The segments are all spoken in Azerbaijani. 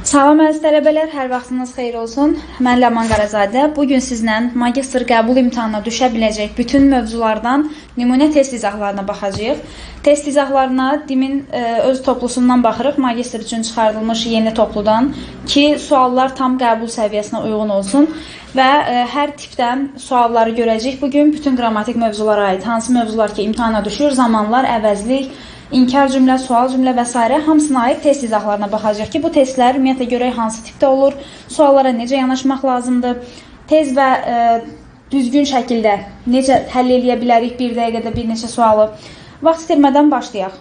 Salam əziz tələbələr, hər vaxtınız xeyir olsun. Mən Ləman Qarazadə. Bu gün sizlə magistr qəbul imtahanına düşə biləcək bütün mövzulardan nümunə test izahlarına baxacağıq. Test izahlarına DİM-in öz toplusundan baxırıq, magistr üçün çıxardılmış yeni topludan ki, suallar tam qəbul səviyyəsinə uyğun olsun və hər tipdən sualları görəcəyik. Bu gün bütün qrammatik mövzulara aid hansı mövzular ki, imtahana düşür, zamanlar, əvəzlik, inkar cümlə, sual cümlə və s. hamısına aid test izahlarına baxacağıq ki, bu testlər ümumiyyətlə görək hansı tipdə olur, suallara necə yanaşmaq lazımdır, tez və düzgün şəkildə necə həll eləyə bilərik bir dəqiqədə bir neçə sualı. Vaxt itirmədən başlayaq.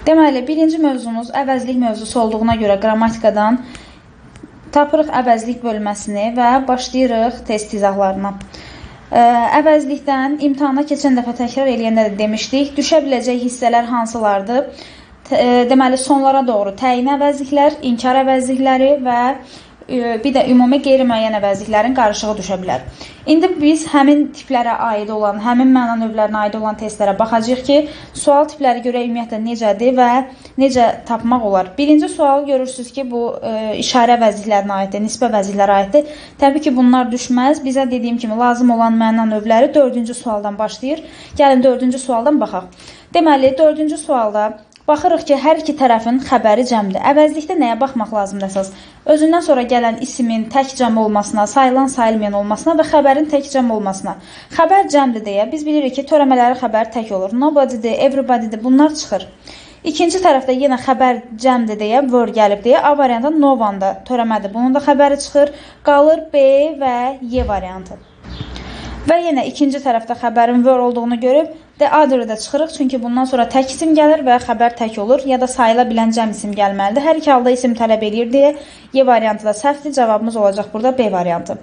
Deməli, birinci mövzumuz əvəzlik mövzusu olduğuna görə qrammatikadan tapırıq əvəzlik bölməsini və başlayırıq test izahlarına. Əvəzlikdən imtahana keçən dəfə təkrar eləyəndə də demişdik, düşə biləcək hissələr hansılardır? Deməli, sonlara doğru təyin əvəzliklər, inkar əvəzlikləri və bir də ümumi qeyri-müəyyən əvəzliklərin qarışığı düşə bilər. İndi biz həmin tiplərə aid olan, həmin məna növlərinə aid olan testlərə baxacağıq ki, sual tipləri görək ümumiyyətlə necədir və necə tapmaq olar. Birinci sual görürsünüz ki, bu işarə əvəzliklərinə aiddir, nisbə əvəzliklərə aiddir. Təbii ki, bunlar düşməz. Bizə dediyim kimi lazım olan məna növləri dördüncü sualdan başlayır. Gəlin dördüncü sualdan baxaq. Deməli, dördüncü sualda baxırıq ki, hər iki tərəfin xəbəri cəmdir. Əvəzlikdə nəyə baxmaq lazımdır əsas? Özündən sonra gələn isimin tək cəm olmasına, sayılan sayılmayan olmasına və xəbərin tək cəm olmasına. Xəbər cəmdir deyə biz bilirik ki, törəmələri xəbər tək olur. Nobody'dir, everybody'dir, bunlar çıxır. İkinci tərəfdə yenə xəbər cəmdir deyə, were gəlib deyə A variantı no one-da törəmədir. Bunun da xəbəri çıxır. Qalır B və Y variantı. Və yenə ikinci tərəfdə xəbərin were olduğunu görüb the other-ı da çıxırıq. Çünki bundan sonra tək isim gəlir və xəbər tək olur ya da sayıla bilən cəm isim gəlməlidir. Hər iki halda isim tələb eləyir deyə Y variantı da səhvdir. Cavabımız olacaq burada B variantı.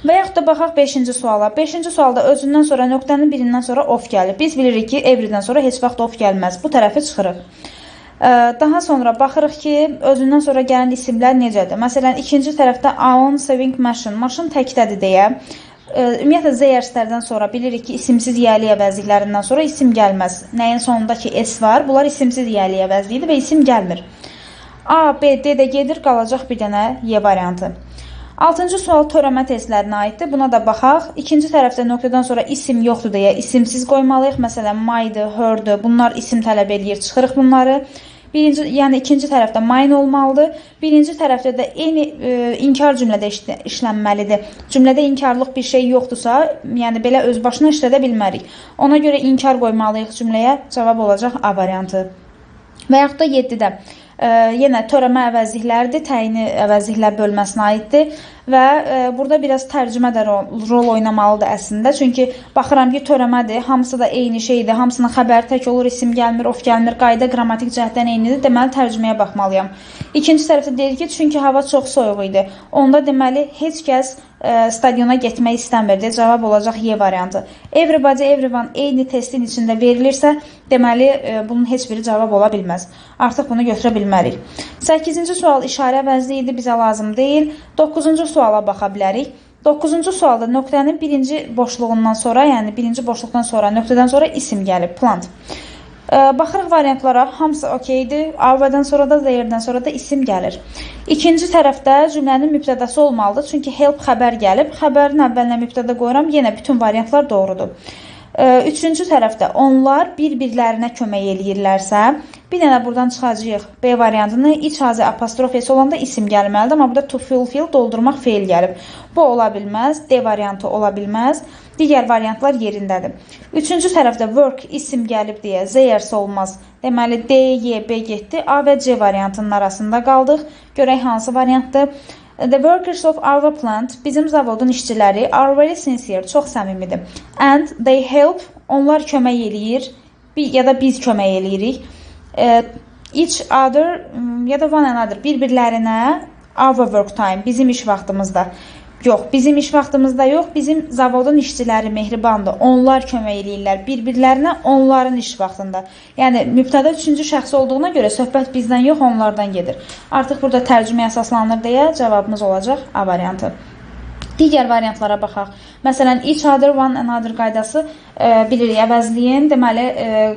Və yaxud da baxaq 5-ci suala. 5-ci sualda özündən sonra nöqtənin birindən sonra of gəlir. Biz bilirik ki, everydən sonra heç vaxt of gəlməz. Bu tərəfi çıxırıq. Daha sonra baxırıq ki, özündən sonra gələn isimlər necədir? Məsələn, ikinci tərəfdə own sewing machine. Maşın təkdədir deyə. Ümumiyyətlə, Z sonra bilirik ki, isimsiz yiyəli əvəzliklərindən sonra isim gəlməz. Nəyin sonunda ki, S var, bunlar isimsiz yiyəli əvəzliyidir və isim gəlmir. A, B, D də gedir, qalacaq bir dənə Y variantı. Altıncı sual törəmə testlərinə aiddir. Buna da baxaq. İkinci tərəfdə nöqtədən sonra isim yoxdur deyə isimsiz qoymalıyıq. Məsələn, my'dır, her'dır, bunlar isim tələb eləyir, çıxırıq bunları. Birinci, yəni ikinci tərəfdə mine olmalıdır. Birinci tərəfdə də eyni inkar cümlədə işlənməlidir. Cümlədə inkarlıq bir şey yoxdursa, yəni belə öz başına işlədə bilmərik. Ona görə inkar qoymalıyıq cümləyə. Cavab olacaq A variantı. Və yaxud da 7-də yenə törəmə əvəzliklərdir, təyini əvəzliklər bölməsinə aiddir və burada biraz tərcümə də rol oynamalıdır əslində. Çünki baxıram ki, törəmədir, hamısı da eyni şeydir, hamısının xəbəri tək olur, isim gəlmir, of gəlmir, qayda qrammatik cəhətdən eynidir, deməli tərcüməyə baxmalıyam. İkinci tərəfdə deyir ki, çünki hava çox soyuq idi. Onda deməli heç kəs stadiona getmək istəmirdi. Cavab olacaq Y variantı. Everybody, everyone eyni testin içində verilirsə, deməli bunun heç biri cavab ola bilməz. Artıq bunu götürə bilmərik. 8-ci sual işarə əvəzliyi idi, bizə lazım deyil. 9-cu suala baxa bilərik. 9-cu sualda nöqtənin birinci boşluğundan sonra, yəni birinci boşluqdan sonra, nöqtədən sonra isim gəlib, plant. Baxırıq variantlara, hamısı okeydir. A-dan sonra da, Z-dən sonra da isim gəlir. İkinci tərəfdə cümlənin mübtədası olmalıdır. Çünki help xəbər gəlib. Xəbərin əvvəlinə mübtəda qoyuram, yenə bütün variantlar doğrudur. Üçüncü tərəfdə onlar bir-birlərinə kömək eləyirlərsə, bir dənə buradan çıxacağıq B variantını. İç azı apostrof S olanda isim gəlməlidir, amma burada to fulfill doldurmaq feil gəlib. Bu ola bilməz, D variantı ola bilməz. Digər variantlar yerindədir. Üçüncü tərəfdə work isim gəlib deyə Z-sə olmaz. Deməli D, Y, B getdi. A və C variantının arasında qaldıq. Görək hansı variantdır. The workers of our plant, bizim zavodun işçiləri, are very sincere, çox səmimidir. And they help, onlar kömək eləyir, ya da biz kömək eləyirik. Each other ya da one another, bir-birlərinə our work time, bizim iş vaxtımızda. Yox, bizim iş vaxtımızda yox, bizim zavodun işçiləri mehribandır. Onlar kömək eləyirlər bir-birlərinə onların iş vaxtında. Yəni, mübtəda üçüncü şəxs olduğuna görə söhbət bizdən yox, onlardan gedir. Artıq burada tərcüməyə əsaslanır deyə cavabımız olacaq A variantı. Digər variantlara baxaq. Məsələn, each other, one another qaydası bilirik, əvəzliyin, deməli,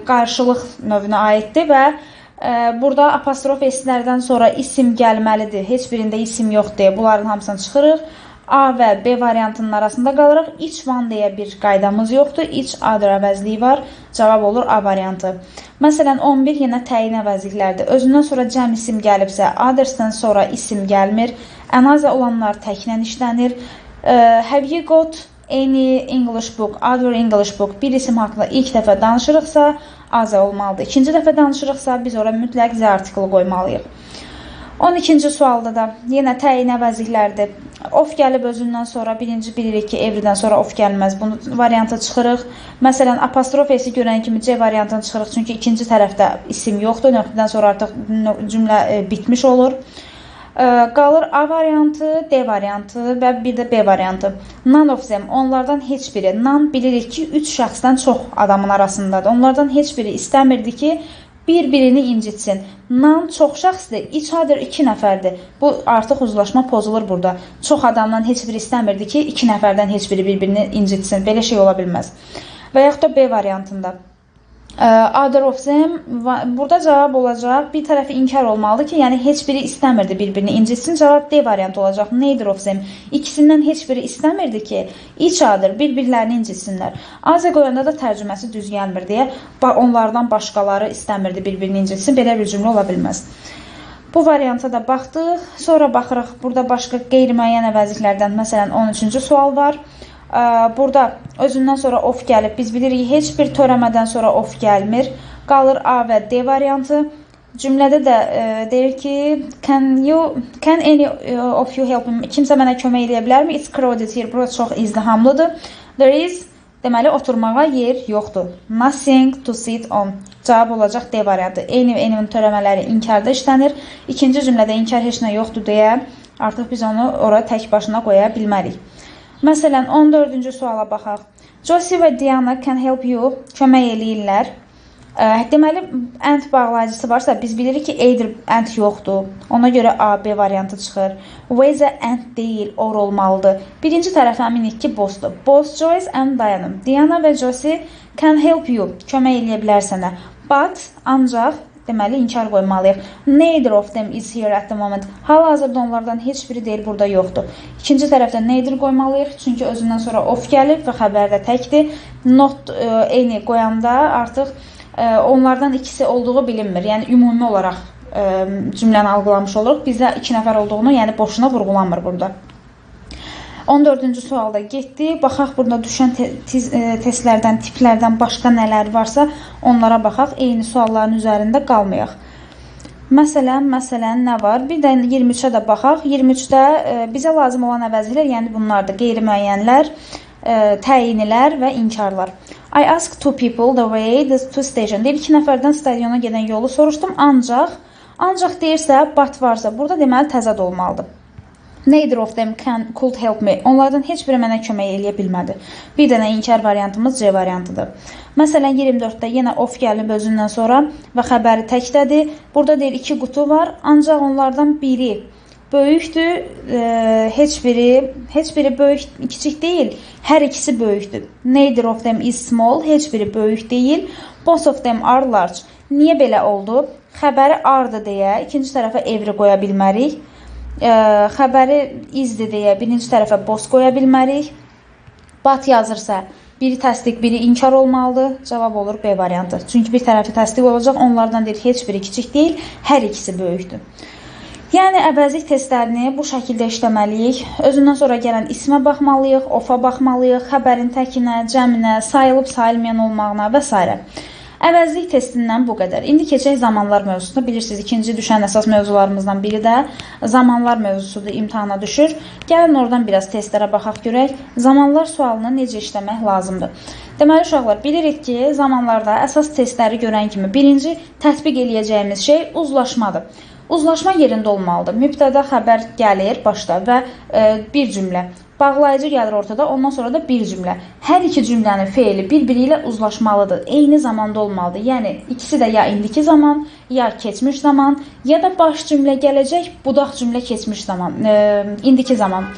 qarşılıq növünə aiddir və Burada apostrof S-lərdən sonra isim gəlməlidir. Heç birində isim yoxdur. Bunların hamısını çıxırıq. A və B variantının arasında qalırıq. Each one deyə bir qaydamız yoxdur. Each other əvəzliyi var. Cavab olur A variantı. Məsələn, 11 yenə təyin əvəzliklərdir. Özündən sonra cəm isim gəlibsə, others'dan sonra isim gəlmir. Ən azı olanlar təklə işlənir. Have you got any English book, other English book? Bir isim haqqında ilk dəfə danışırıqsa, azə olmalıdır. İkinci dəfə danışırıqsa, biz ora mütləq Z artiklı qoymalıyıq. 12-ci sualda da yenə təyin əvəzliklərdir. Of gəlib özündən sonra, birinci bilirik ki, everydən sonra of gəlməz. Bunu varianta çıxırıq. Məsələn, apostrof S-i görən kimi C variantını çıxırıq. Çünki ikinci tərəfdə isim yoxdur. Nöqtədən sonra artıq cümlə bitmiş olur. Qalır A variantı, D variantı və bir də B variantı. None of them, onlardan heç biri. None bilirik ki, 3 şəxsdən çox adamın arasındadır. Onlardan heç biri istəmirdi ki, bir-birini incitsin. None çox şəxsdir, each other 2 nəfərdir. Bu artıq uzlaşma pozulur burada. Çox adamdan heç biri istəmirdi ki, 2 nəfərdən heç biri bir-birini incitsin. Belə şey ola bilməz. Və yaxud da B variantında. Other of them, burada cavab olacaq. Bir tərəfi inkar olmalıdır ki, yəni heç biri istəmirdi bir-birini incitsin. Cavab D variantı olacaq. Neither of them. İkisindən heç biri istəmirdi ki, each other bir-birlərini incitsinlər. Azə qoyanda da tərcüməsi düz gəlmir deyə onlardan başqaları istəmirdi bir-birini incitsin. Belə bir cümlə ola bilməz. Bu varianta da baxdıq. Sonra baxırıq burada başqa qeyri-müəyyən əvəzliklərdən, məsələn 13-cü sual var. Burada özündən sonra of gəlib. Biz bilirik ki, heç bir törəmədən sonra of gəlmir. Qalır A və D variantı. Cümlədə də deyir ki, can any of you help me? Kimsə mənə kömək eləyə bilərmi? It's crowded here. Burası çox izdihamlıdır. There is, deməli, oturmağa yer yoxdur. Nothing to sit on. Cavab olacaq D variantı. Any, any-nin törəmələri inkarda işlənir. İkinci cümlədə inkar heç nə yoxdur deyə artıq biz onu ora tək başına qoya bilmərik. Məsələn, 14-cü suala baxaq. Josie və Diana can help you, kömək eləyirlər. Deməli, and bağlayıcısı varsa, biz bilirik ki, either and yoxdur. Ona görə A, B variantı çıxır. Whether and deyil, or olmalıdır. Birinci tərəf əminik ki, both'dur. Both Joyce and Diana. Diana və Josie can help you, kömək eləyə bilər sənə. But, ancaq, deməli, inkar qoymalıyıq. Neither of them is here at the moment. Hal-hazırda onlardan heç biri deyil, burada yoxdur. İkinci tərəfdə neither qoymalıyıq. Çünki özündən sonra of gəlib və xəbər də təkdir. Not any qoyanda artıq onlardan ikisi olduğu bilinmir. Yəni, ümumi olaraq cümləni algılamış oluruq. Bizdə 2 nəfər olduğunu, yəni boşuna vurğulanmır burada. 14-cü sualda getdi. Baxaq burada düşən testlərdən, tiplərdən başqa nələr varsa onlara baxaq. Eyni sualların üzərində qalmayaq. Məsələn nə var? Bir də 23-ə də baxaq. 23-də bizə lazım olan əvəzliklər, yəni bunlardır. Qeyri-müəyyənlər, təyinlər və inkarlar. I asked two people the way to station. Deyir, 2 nəfərdən stadiona gedən yolu soruşdum. Ancaq deyirsə, but varsa, burada deməli təzad olmalıdır. Neither of them could help me. Onlardan heç biri mənə kömək eləyə bilmədi. Bir dənə inkar variantımız C variantıdır. Məsələn, 24-də yenə of gəlib özündən sonra və xəbəri təkdədir. Burada deyir, 2 qutu var, ancaq onlardan biri böyükdür, heç biri böyük, kiçik deyil, hər ikisi böyükdür. Neither of them is small, heç biri böyük deyil. Both of them are large. Niyə belə oldu? Xəbəri are'dır deyə ikinci tərəfə every qoya bilmərik. Xəbəri is'dir deyə birinci tərəfə both qoya bilmərik. But yazırsa, biri təsdiq, biri inkar olmalıdır. Cavab olur B variantı. Çünki bir tərəfi təsdiq olacaq, onlardan deyir, heç biri kiçik deyil, hər ikisi böyükdür. Yəni, əvəzlik testlərini bu şəkildə işləməliyik. Özündən sonra gələn ismə baxmalıyıq, ofa baxmalıyıq, xəbərin təkinə, cəminə, sayılıb sayılmayan olmağına və s. Əvəzlik testindən bu qədər. İndi keçək zamanlar mövzusuna. Bilirsiniz, ikinci düşən əsas mövzularımızdan biri də zamanlar mövzusudur, imtahana düşür. Gəlin oradan biraz testlərə baxaq görək. Zamanlar sualını necə işləmək lazımdır? Deməli, uşaqlar, bilirik ki, zamanlarda əsas testləri görən kimi birinci tətbiq eləyəcəyimiz şey uzlaşmadır. Uzlaşma yerində olmalıdır. Mübtəda xəbər gəlir başda və bir cümlə. Bağlayıcı gəlir ortada, ondan sonra da bir cümlə. Hər iki cümlənin feili bir-biri ilə uzlaşmalıdır. Eyni zamanda olmalıdır. Yəni, ikisi də ya indiki zaman, ya keçmiş zaman, ya da baş cümlə gələcək, budaq cümlə keçmiş zaman, indiki zaman.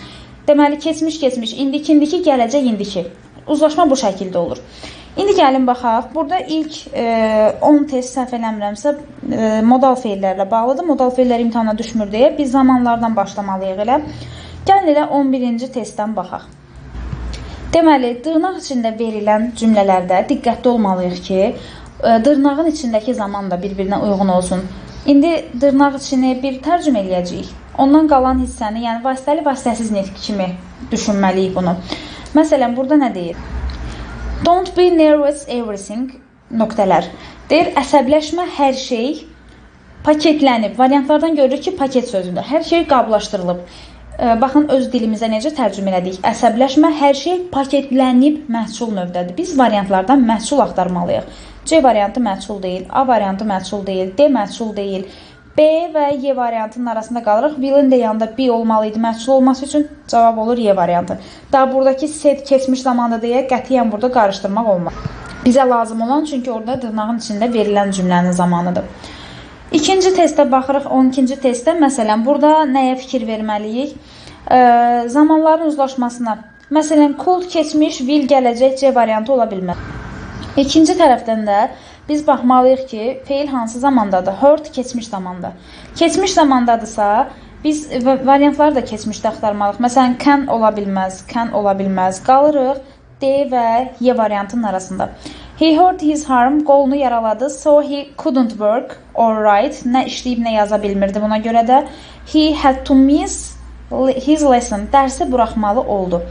Deməli, keçmiş, keçmiş, indiki, indiki, gələcək, indiki. Uzlaşma bu şəkildə olur. İndi gəlin baxaq. Burada ilk 10 test səhv eləmirəmsə modal feillərlə bağlıdır. Modal feillər imtahana düşmür deyə biz zamanlardan başlamalıyıq elə. Gəlin elə 11-ci testdən baxaq. Deməli, dırnaq içində verilən cümlələrdə diqqətli olmalıyıq ki, dırnağın içindəki zaman da bir-birinə uyğun olsun. İndi dırnaq içini bir tərcümə eləyəcəyik. Ondan qalan hissəni, yəni vasitəli, vasitəsiz nitq kimi düşünməliyik bunu. Məsələn, burada nə deyir? Don't be nervous everything nöqtələr. Deyir, əsəbləşmə, hər şey paketlənib. Variantlardan görürük ki, paket sözüdür. Hər şey qablaşdırılıb. Baxın, öz dilimizə necə tərcümə elədik. Əsəbləşmə, hər şey paketlənib məhsul növdədir. Biz variantlardan məhsul axtarmalıyıq. C variantı məhsul deyil, A variantı məhsul deyil, D məhsul deyil. B və Y variantının arasında qalırıq. Will-in də yanında B olmalı idi məhsul olması üçün. Cavab olur Y variantı. Daha buradakı set keçmiş zamanda deyə qətiyyən burada qarışdırmaq olmaz. Bizə lazım olan, çünki orada dırnağın içində verilən cümlənin zamanıdır. İkinci testə baxırıq. 12-ci testdə məsələn burada nəyə fikir verməliyik? Zamanların uzlaşmasına. Məsələn, could keçmiş, will gələcək, C variantı ola bilməz. İkinci tərəfdən də biz baxmalıyıq ki, feil hansı zamandadır? Hurt keçmiş zamanda. Keçmiş zamandadırsa, biz variantları da keçmişdə axtarmalıyıq. Məsələn, can ola bilməz, can ola bilməz. Qalırıq D və Y variantının arasında. He hurt his arm, qolunu yaraladı, so he couldn't work or write. Nə işləyib, nə yaza bilmirdi buna görə də. He had to miss his lesson, dərsi buraxmalı oldu.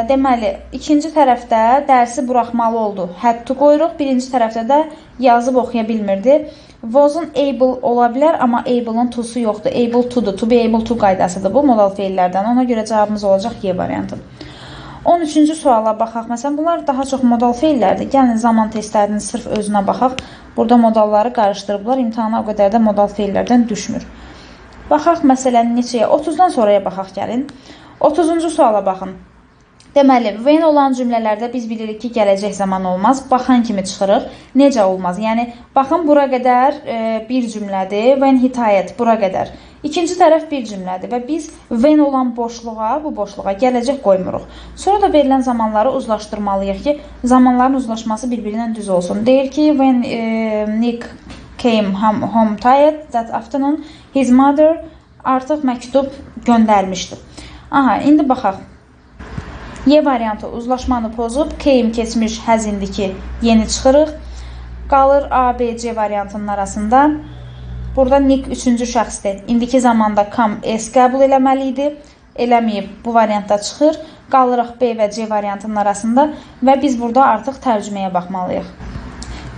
Deməli, ikinci tərəfdə dərsi buraxmalı oldu. Had to qoyuruq. Birinci tərəfdə də yazıb oxuya bilmirdi. Wasn't able ola bilər, amma able-ın to-su yoxdur. Able to-dur. To be able to qaydasıdır bu modal feillərdən. Ona görə cavabımız olacaq Y variantı. 13-cü suala baxaq. Məsələn, bunlar daha çox modal feillərdir. Gəlin zaman testlərinin sırf özünə baxaq. Burada modalları qarışdırıblar. İmtahana o qədər də modal feillərdən düşmür. Baxaq məsələn neçəyə? 30-dan sonraya baxaq gəlin. 30-cu suala baxın. Deməli, when olan cümlələrdə biz bilirik ki, gələcək zaman olmaz. Baxan kimi çıxırıq. Necə olmaz? Yəni, baxın, bura qədər bir cümlədir. When he tired, bura qədər. İkinci tərəf bir cümlədir və biz when olan boşluğa, bu boşluğa gələcək qoymuruq. Sonra da verilən zamanları uzlaşdırmalıyıq ki, zamanların uzlaşması bir-birindən düz olsun. Deyir ki, when Nick came home tired that afternoon, his mother artıq məktub göndərmişdi. Aha, indi baxaq. Y variantı uzlaşmanı pozub, came keçmiş, has indiki yeni çıxırıq. Qalır A, B, C variantının arasında. Burada Nick üçüncü şəxsdir. İndiki zamanda come, S qəbul eləməli idi. Eləməyib, bu variantda çıxır. Qalırıq B və C variantının arasında və biz burada artıq tərcüməyə baxmalıyıq.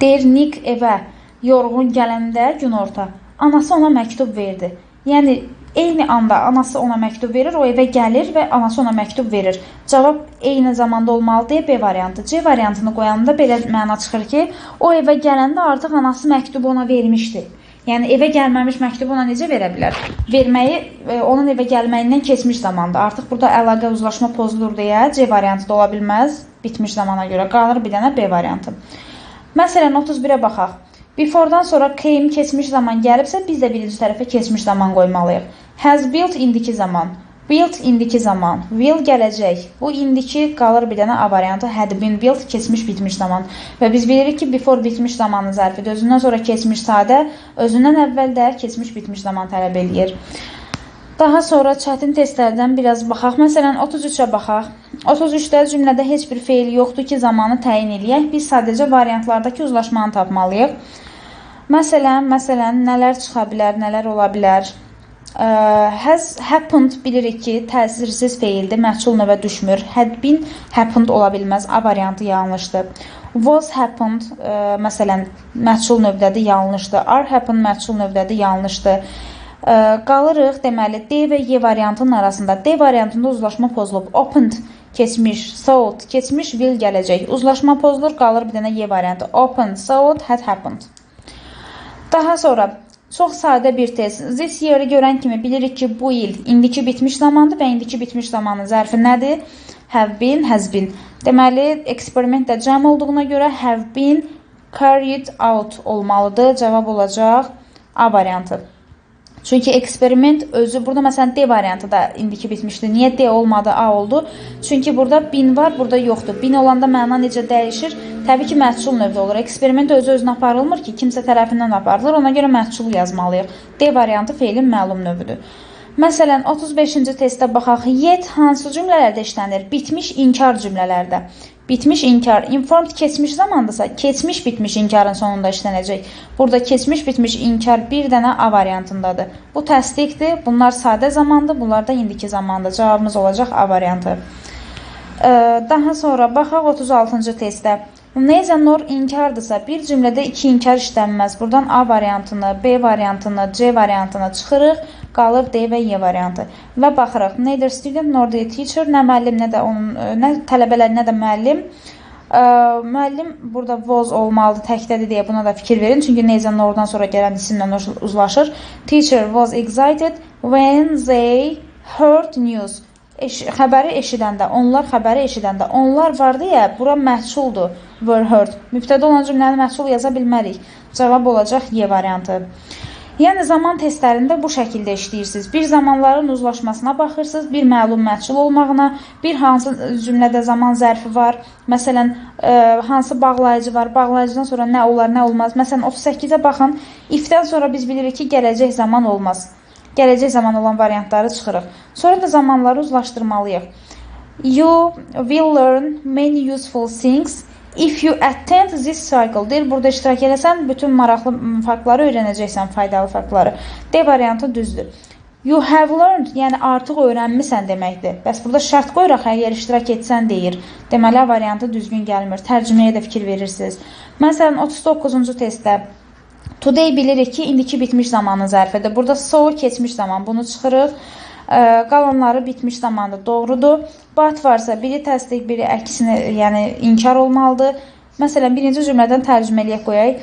Deyir, Nick evə yorğun gələndə günorta anası ona məktub verdi. Yəni, eyni anda anası ona məktub verir, o evə gəlir və anası ona məktub verir. Cavab eyni zamanda olmalı deyə B variantı. C variantını qoyanda belə məna çıxır ki, o evə gələndə artıq anası məktubu ona vermişdi. Yəni, evə gəlməmiş məktubu ona necə verə bilər? Verməyi onun evə gəlməyindən keçmiş zamanda. Artıq burada əlaqə uzlaşma pozulur deyə C variantı da ola bilməz. Bitmiş zamana görə qalır bir dənə B variantı. Məsələn, 31-ə baxaq. Before'dan sonra came keçmiş zaman gəlibsə, biz də birinci tərəfə keçmiş zaman qoymalıyıq. Has built indiki zaman, built indiki zaman, will gələcək. Bu indiki qalır bir dənə A variantı. Had been built keçmiş bitmiş zaman. Və biz bilirik ki, before bitmiş zamanın zərfidir. Özündən sonra keçmiş sadə, özündən əvvəl də keçmiş bitmiş zaman tələb eləyir. Daha sonra çətin testlərdən biraz baxaq. Məsələn, 33-ə baxaq. 33-də cümlədə heç bir feil yoxdur ki, zamanı təyin eləyək. Biz sadəcə variantlardakı uzlaşmanı tapmalıyıq. Məsələn, nələr çıxa bilər, nələr ola bilər. Has happened bilirik ki, təsirsiz feildir, məhsul növə düşmür. Had been happened ola bilməz, A variantı yanlışdır. Was happened, məsələn, məhsul növdədir, yanlışdır. Are happened məhsul növdədir, yanlışdır. Qalırıq, deməli, D və Y variantının arasında. D variantında uzlaşma pozulub. Opened keçmiş, sold keçmiş, will gələcək. Uzlaşma pozulur, qalır bir dənə Y variantı. Opened, sold, had happened. Daha sonra çox sadə bir test. This year-i görən kimi bilirik ki, bu il indiki bitmiş zamandır və indiki bitmiş zamanın zərfi nədir? Have been, has been. Deməli, eksperiment də cəm olduğuna görə have been carried out olmalıdır. Cavab olacaq A variantı. Çünki eksperiment özü, burada məsələn D variantı da indiki bitmişdi. Niyə D olmadı, A oldu? Çünki burada bin var, burada yoxdur. Bin olanda məna necə dəyişir? Təbii ki, məhsul növdə olur. Eksperiment özü-özünə aparılmır ki, kimsə tərəfindən aparılır. Ona görə məhsul yazmalıyıq. D variantı feilin məlum növüdür. Məsələn, 35-ci testdə baxaq. Yet hansı cümlələrdə işlənir? Bitmiş inkar cümlələrdə. Bitmiş inkar. Informed keçmiş zamandırsa, keçmiş bitmiş inkarın sonunda işlənəcək. Burada keçmiş bitmiş inkar bir dənə A variantındadır. Bu təsdiqdir. Bunlar sadə zamandır, bunlar da indiki zamandır. Cavabımız olacaq A variantı. Daha sonra baxaq 36-cı testdə. Neither nor inkardırsa, bir cümlədə iki inkar işlənməz. Buradan A variantını, B variantını, C variantını çıxırıq. Qalır D və Y variantı. Və baxırıq. Neither student nor the teacher, nə müəllim, nə də onun, nə tələbələr, nə də müəllim. Müəllim burada was olmalıdır, təkdədir deyə buna da fikir verin. Çünki neither nor'dan sonra gələn isimlə uzlaşır. Teacher was excited when they heard news. Xəbəri eşidəndə, onlar xəbəri eşidəndə, onlar var deyə bura məhsuldur, were heard. Mübtədə olan cümləni məhsul yaza bilmərik. Cavab olacaq Y variantı. Yəni, zaman testlərində bu şəkildə işləyirsiniz. Bir zamanların uzlaşmasına baxırsınız, bir məlum məhsul olmağına, bir hansı cümlədə zaman zərfi var, məsələn, hansı bağlayıcı var, bağlayıcıdan sonra nə olar, nə olmaz. Məsələn, 38-ə baxın, if-dən sonra biz bilirik ki, gələcək zaman olmaz. Gələcək zaman olan variantları çıxırıq. Sonra da zamanları uzlaşdırmalıyıq. You will learn many useful things if you attend this cycle. Deyir, burada iştirak eləsən, bütün maraqlı faktları öyrənəcəksən, faydalı faktları. D variantı düzdür. You have learned, yəni artıq öyrənmisən deməkdir. Bəs burada şərt qoyuraq, əgər iştirak etsən deyir. Deməli, A variantı düzgün gəlmir. Tərcüməyə də fikir verirsiniz. Məsələn, 39-cu testdə today bilirik ki, indiki bitmiş zamanın zərfidir. Burada so keçmiş zaman, bunu çıxırıq. Qalanları bitmiş zamandır, doğrudur. But varsa biri təsdiq, biri əksinə, yəni inkar olmalıdır. Məsələn, birinci cümlədən tərcümə eləyək qoyaq.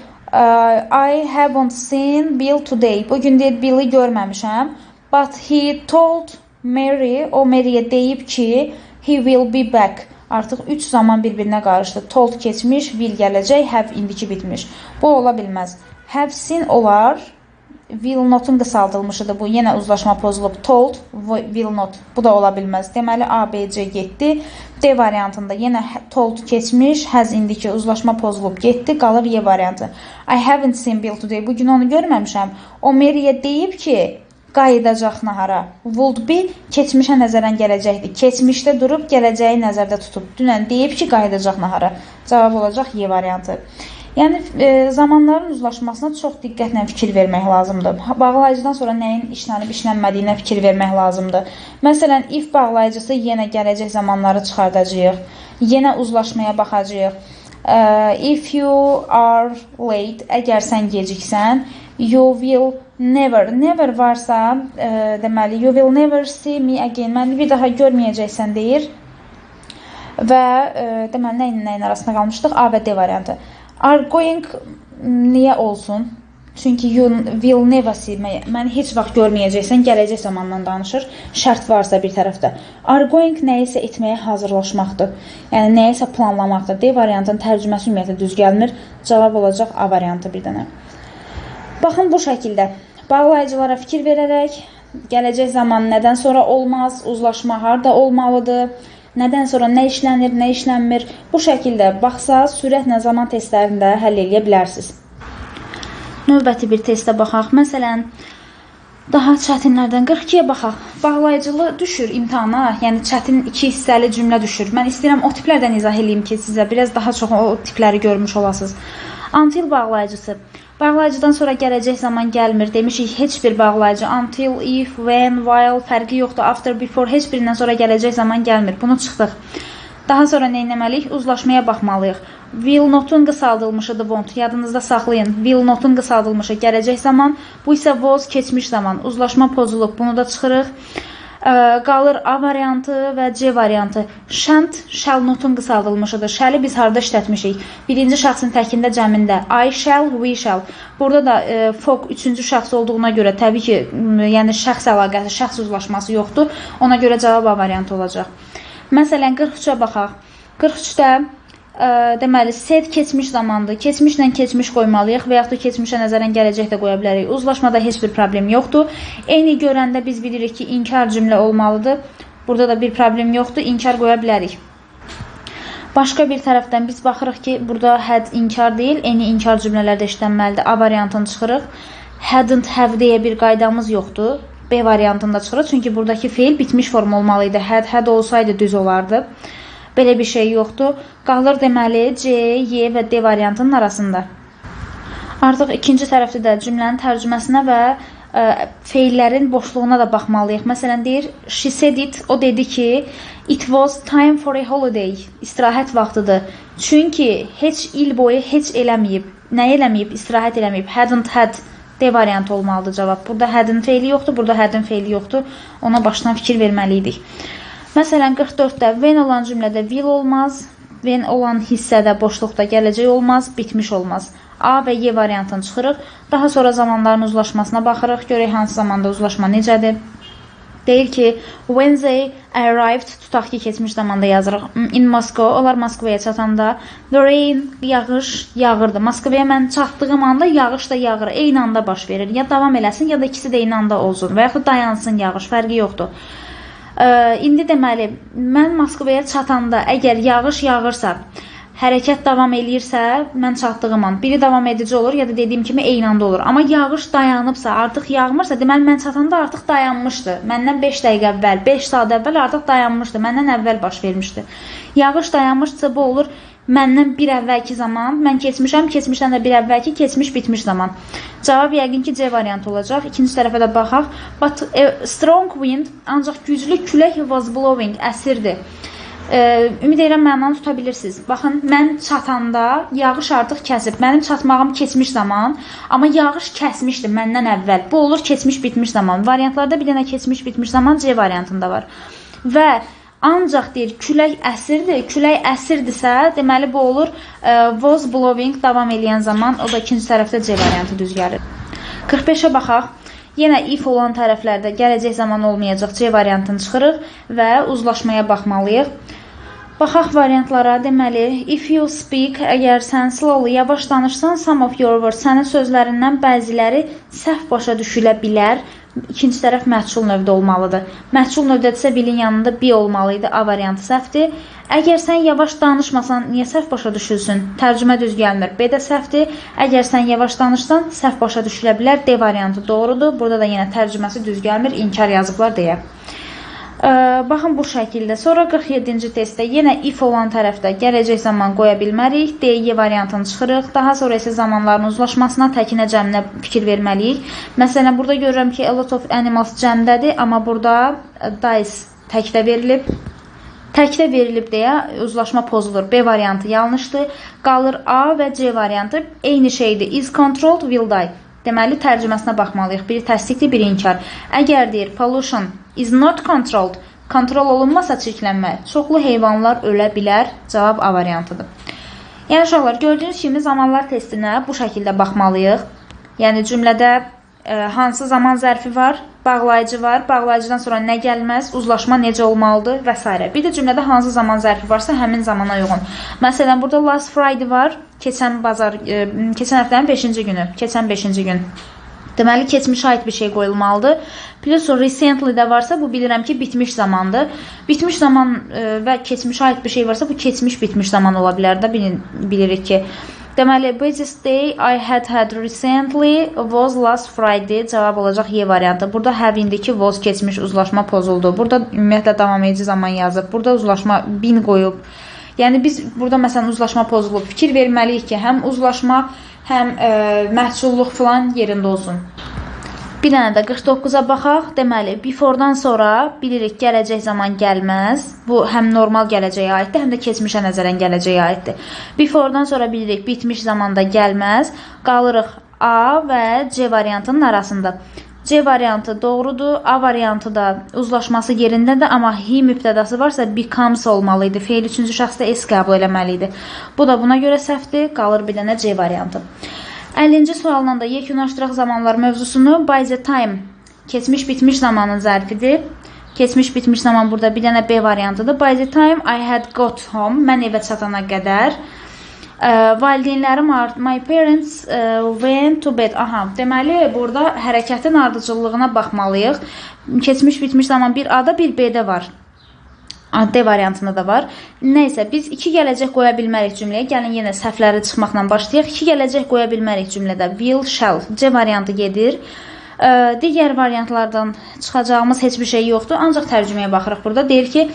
I haven't seen Bill today. Bugün deyir, Bill'i görməmişəm. But he told Mary, o Mary'yə deyib ki, he will be back. Artıq 3 zaman bir-birinə qarışdı. Told keçmiş, will gələcək, have indiki bitmiş. Bu ola bilməz. Have seen olar. Will not'un qısaldılmışıdır bu. Yenə uzlaşma pozulub. Told, will not. Bu da ola bilməz. Deməli, A, B, C getdi. D variantında yenə told keçmiş, has indiki uzlaşma pozulub getdi. Qalır Y variantı. I haven't seen Bill today. Bugün onu görməmişəm. O Mary'yə deyib ki, qayıdacaq nahara. Would be keçmişə nəzərən gələcəkdir. Keçmişdə durub gələcəyi nəzərdə tutub. Dünən deyib ki, qayıdacaq nahara. Cavab olacaq Y variantı. Yəni, zamanların uzlaşmasına çox diqqətlə fikir vermək lazımdır. Bağlayıcıdan sonra nəyin işlənib işlənmədiyinə fikir vermək lazımdır. Məsələn, if bağlayıcısı yenə gələcək zamanları çıxardacağıq. Yenə uzlaşmaya baxacağıq. If you are late, əgər sən geciksən, you will never, never varsa, deməli, you will never see me again, məni bir daha görməyəcəksən deyir. Və deməli, nə ilə nəyin arasında qalmışdıq? A və D variantı. Are going niyə olsun? Çünki you will never see me. Məni heç vaxt görməyəcəksən, gələcək zamandan danışır. Şərt varsa bir tərəfdə. Are going nəyisə etməyə hazırlaşmaqdır. Yəni nəyisə planlamaqdır. D variantının tərcüməsi ümumiyyətlə düz gəlmir. Cavab olacaq A variantı bir dənə. Baxın bu şəkildə. Bağlayıcılara fikir verərək gələcək zaman nədən sonra olmaz, uzlaşma harda olmalıdır, nədən sonra nə işlənir, nə işlənmir. Bu şəkildə baxsaz, sürətlə zaman testlərində həll eləyə bilərsiniz. Növbəti bir testə baxaq. Məsələn, daha çətinlərdən 42-yə baxaq. Bağlayıcılı düşür imtahana, yəni çətin iki hissəli cümlə düşür. Mən istəyirəm o tiplərdən izah eləyim ki, sizə biraz daha çox o tipləri görmüş olasınız. Until bağlayıcısı. Bağlayıcıdan sonra gələcək zaman gəlmir. Demişik, heç bir bağlayıcı until, if, when, while fərqi yoxdur. After, before heç birindən sonra gələcək zaman gəlmir. Bunu çıxdıq. Daha sonra nə etməliyik? Uzlaşmaya baxmalıyıq. Will not'un qısaldılmışıdır won't. Yadınızda saxlayın. Will not'un qısaldılmışı gələcək zaman. Bu isə was keçmiş zaman. Uzlaşma pozulub. Bunu da çıxırıq. Qalır A variantı və C variantı. Shan't, shall not'un qısaldılmışıdır. Shall'i biz harda işlətmişik? Birinci şəxsin təkində, cəmində. I shall, we shall. Burada da fog üçüncü şəxs olduğuna görə təbii ki, yəni şəxs əlaqəsi, şəxs uzlaşması yoxdur. Ona görə cavab A variantı olacaq. Məsələn, 43-ə baxaq. 43-də Deməli, said keçmiş zamandır. Keçmişlə keçmiş qoymalıyıq və yaxud da keçmişə nəzərən gələcək də qoya bilərik. Uzlaşmada heç bir problem yoxdur. Eyni görəndə biz bilirik ki, inkar cümlə olmalıdır. Burada da bir problem yoxdur. İnkar qoya bilərik. Başqa bir tərəfdən biz baxırıq ki, burada had inkar deyil, eyni inkar cümlələrdə işlənməlidir. A variantını çıxırıq. Hadn't have deyə bir qaydamız yoxdur. B variantında çıxırıq. Çünki buradakı feil bitmiş form olmalı idi. Had, had olsaydı düz olardı. Belə bir şey yoxdur. Qalır deməli C, Y və D variantının arasında. Artıq ikinci tərəfdə də cümlənin tərcüməsinə və feillərin boşluğuna da baxmalıyıq. Məsələn deyir, she said it, o dedi ki, it was time for a holiday, istirahət vaxtıdır. Çünki heç il boyu heç eləməyib. Nə eləməyib? İstirahət eləməyib. Hadn't had D variantı olmalıdır cavab. Burada had'ın feili yoxdur, burada had'ın feili yoxdur. Ona başdan fikir verməli idik. Məsələn, 44-də when olan cümlədə will olmaz, when olan hissədə boşluqda gələcək olmaz, bitmiş olmaz. A və Y variantını çıxırıq. Daha sonra zamanların uzlaşmasına baxırıq. Görək hansı zamanda uzlaşma necədir. Deyir ki, when they arrived, tutaq ki, keçmiş zamanda yazırıq. In Moscow, onlar Moskvaya çatanda, the rain, yağış yağırdı. Moskvaya mən çatdığım anda yağış da yağır. Eyni anda baş verir. Ya davam eləsin, ya da ikisi də eyni anda olsun. Və yaxud dayansın yağış, fərqi yoxdur. İndi deməli, mən Moskvaya çatanda əgər yağış yağırsa, hərəkət davam eləyirsə, mən çatdığım an biri davam edici olur ya da dediyim kimi eyni anda olur. Amma yağış dayanıbsa, artıq yağmırsa, deməli mən çatanda artıq dayanmışdı. Məndən 5 dəqiqə əvvəl, 5 saat əvvəl artıq dayanmışdı. Məndən əvvəl baş vermişdi. Yağış dayanmışdısa bu olur məndən bir əvvəlki zaman, mən keçmişəm, keçmişdən də bir əvvəlki, keçmiş bitmiş zaman. Cavab yəqin ki C variantı olacaq. İkinci tərəfə də baxaq. But a strong wind, ancaq güclü külək was blowing, əsirdi. Ümid edirəm mənanı tuta bilirsiniz. Baxın, mən çatanda yağış artıq kəsib. Mənim çatmağım keçmiş zaman, amma yağış kəsmişdi məndən əvvəl. Bu olur keçmiş bitmiş zaman. Variantlarda bir dənə keçmiş bitmiş zaman C variantında var. Və ancaq deyir, külək əsirdi. Külək əsirdisə, deməli bu olur was blowing davam eləyən zaman. O da ikinci tərəfdə C variantı düz gəlir. 45-ə baxaq. Yenə if olan tərəflərdə gələcək zaman olmayacaq, C variantını çıxırıq və uzlaşmaya baxmalıyıq. Baxaq variantlara. Deməli, if you speak, əgər sən slowly, yavaş danışsan, some of your words, sənin sözlərindən bəziləri səhv başa düşülə bilər. İkinci tərəf məhcul növdə olmalıdır. Məhcul növdədirsə, will-in yanında be olmalı idi. A variantı səhvdir. Əgər sən yavaş danışmasan, niyə səhv başa düşülsün? Tərcümə düz gəlmir. B də səhvdir. Əgər sən yavaş danışsan, səhv başa düşülə bilər. D variantı doğrudur. Burada da yenə tərcüməsi düz gəlmir. İnkar yazıblar deyə. Baxın bu şəkildə. Sonra 47-ci testdə yenə if olan tərəfdə gələcək zaman qoya bilmərik. D, Y variantını çıxırıq. Daha sonra isə zamanların uzlaşmasına, təkinə, cəminə fikir verməliyik. Məsələn, burada görürəm ki, a lot of animals cəmdədir, amma burada dies təkdə verilib. Təkdə verilib deyə uzlaşma pozulur. B variantı yanlışdır. Qalır A və C variantı. Eyni şeydir. Is controlled, will die. Deməli, tərcüməsinə baxmalıyıq. Biri təsdiqdir, biri inkar. Əgər deyir, pollution is not controlled, kontrol olunmasa çirklənmə, çoxlu heyvanlar ölə bilər. Cavab A variantıdır. Yəni, uşaqlar, gördüyünüz kimi zamanlar testinə bu şəkildə baxmalıyıq. Yəni, cümlədə hansı zaman zərfi var, bağlayıcı var, bağlayıcıdan sonra nə gəlməz, uzlaşma necə olmalıdır və s. Bir də cümlədə hansı zaman zərfi varsa, həmin zamana uyğun. Məsələn, burada last Friday var, keçən bazar, keçən həftənin 5-ci günü, keçən 5-ci gün. Deməli, keçmişə aid bir şey qoyulmalıdır. Plus, recently də varsa, bu bilirəm ki, bitmiş zamandır. Bitmiş zaman və keçmişə aid bir şey varsa, bu keçmiş bitmiş zaman ola bilər də, bilirik ki. Deməli, busiest day I had had recently was last Friday. Cavab olacaq Y variantı. Burada have indiki was keçmiş, uzlaşma pozuldu. Burada ümumiyyətlə davam edici zaman yazıb. Burada uzlaşma been qoyub. Yəni, biz burada məsələn uzlaşma pozulub. Fikir verməliyik ki, həm uzlaşma, həm məhculluq filan yerində olsun. Bir dənə də 49-a baxaq. Deməli, before-dan sonra bilirik gələcək zaman gəlməz. Bu həm normal gələcəyə aiddir, həm də keçmişə nəzərən gələcəyə aiddir. Before-dan sonra bilirik bitmiş zamanda gəlməz. Qalırıq A və C variantının arasında. C variantı doğrudur. A variantı da uzlaşması yerindədir, amma he mübtədası varsa becomes olmalı idi. Feil üçüncü şəxsdə S qəbul eləməli idi. Bu da buna görə səhvdir. Qalır bir dənə C variantı. 50-ci sualla da yekunlaşdıraq zamanlar mövzusunu. By the time keçmiş bitmiş zamanın zərfidir. Keçmiş bitmiş zaman burada bir dənə B variantıdır. By the time I had got home, mən evə çatana qədər valideynlərim, my parents went to bed. Aha, deməli burada hərəkətin ardıcıllığına baxmalıyıq. Keçmiş bitmiş zaman bir A-da, bir B-də var. D variantında da var. Nəysə, biz iki gələcək qoya bilmərik cümləyə. Gəlin yenə səhvləri çıxmaqla başlayaq. İki gələcək qoya bilmərik cümlədə. Will, shall. C variantı gedir. Digər variantlardan çıxacağımız heç bir şey yoxdur. Ancaq tərcüməyə baxırıq burada. Deyir ki,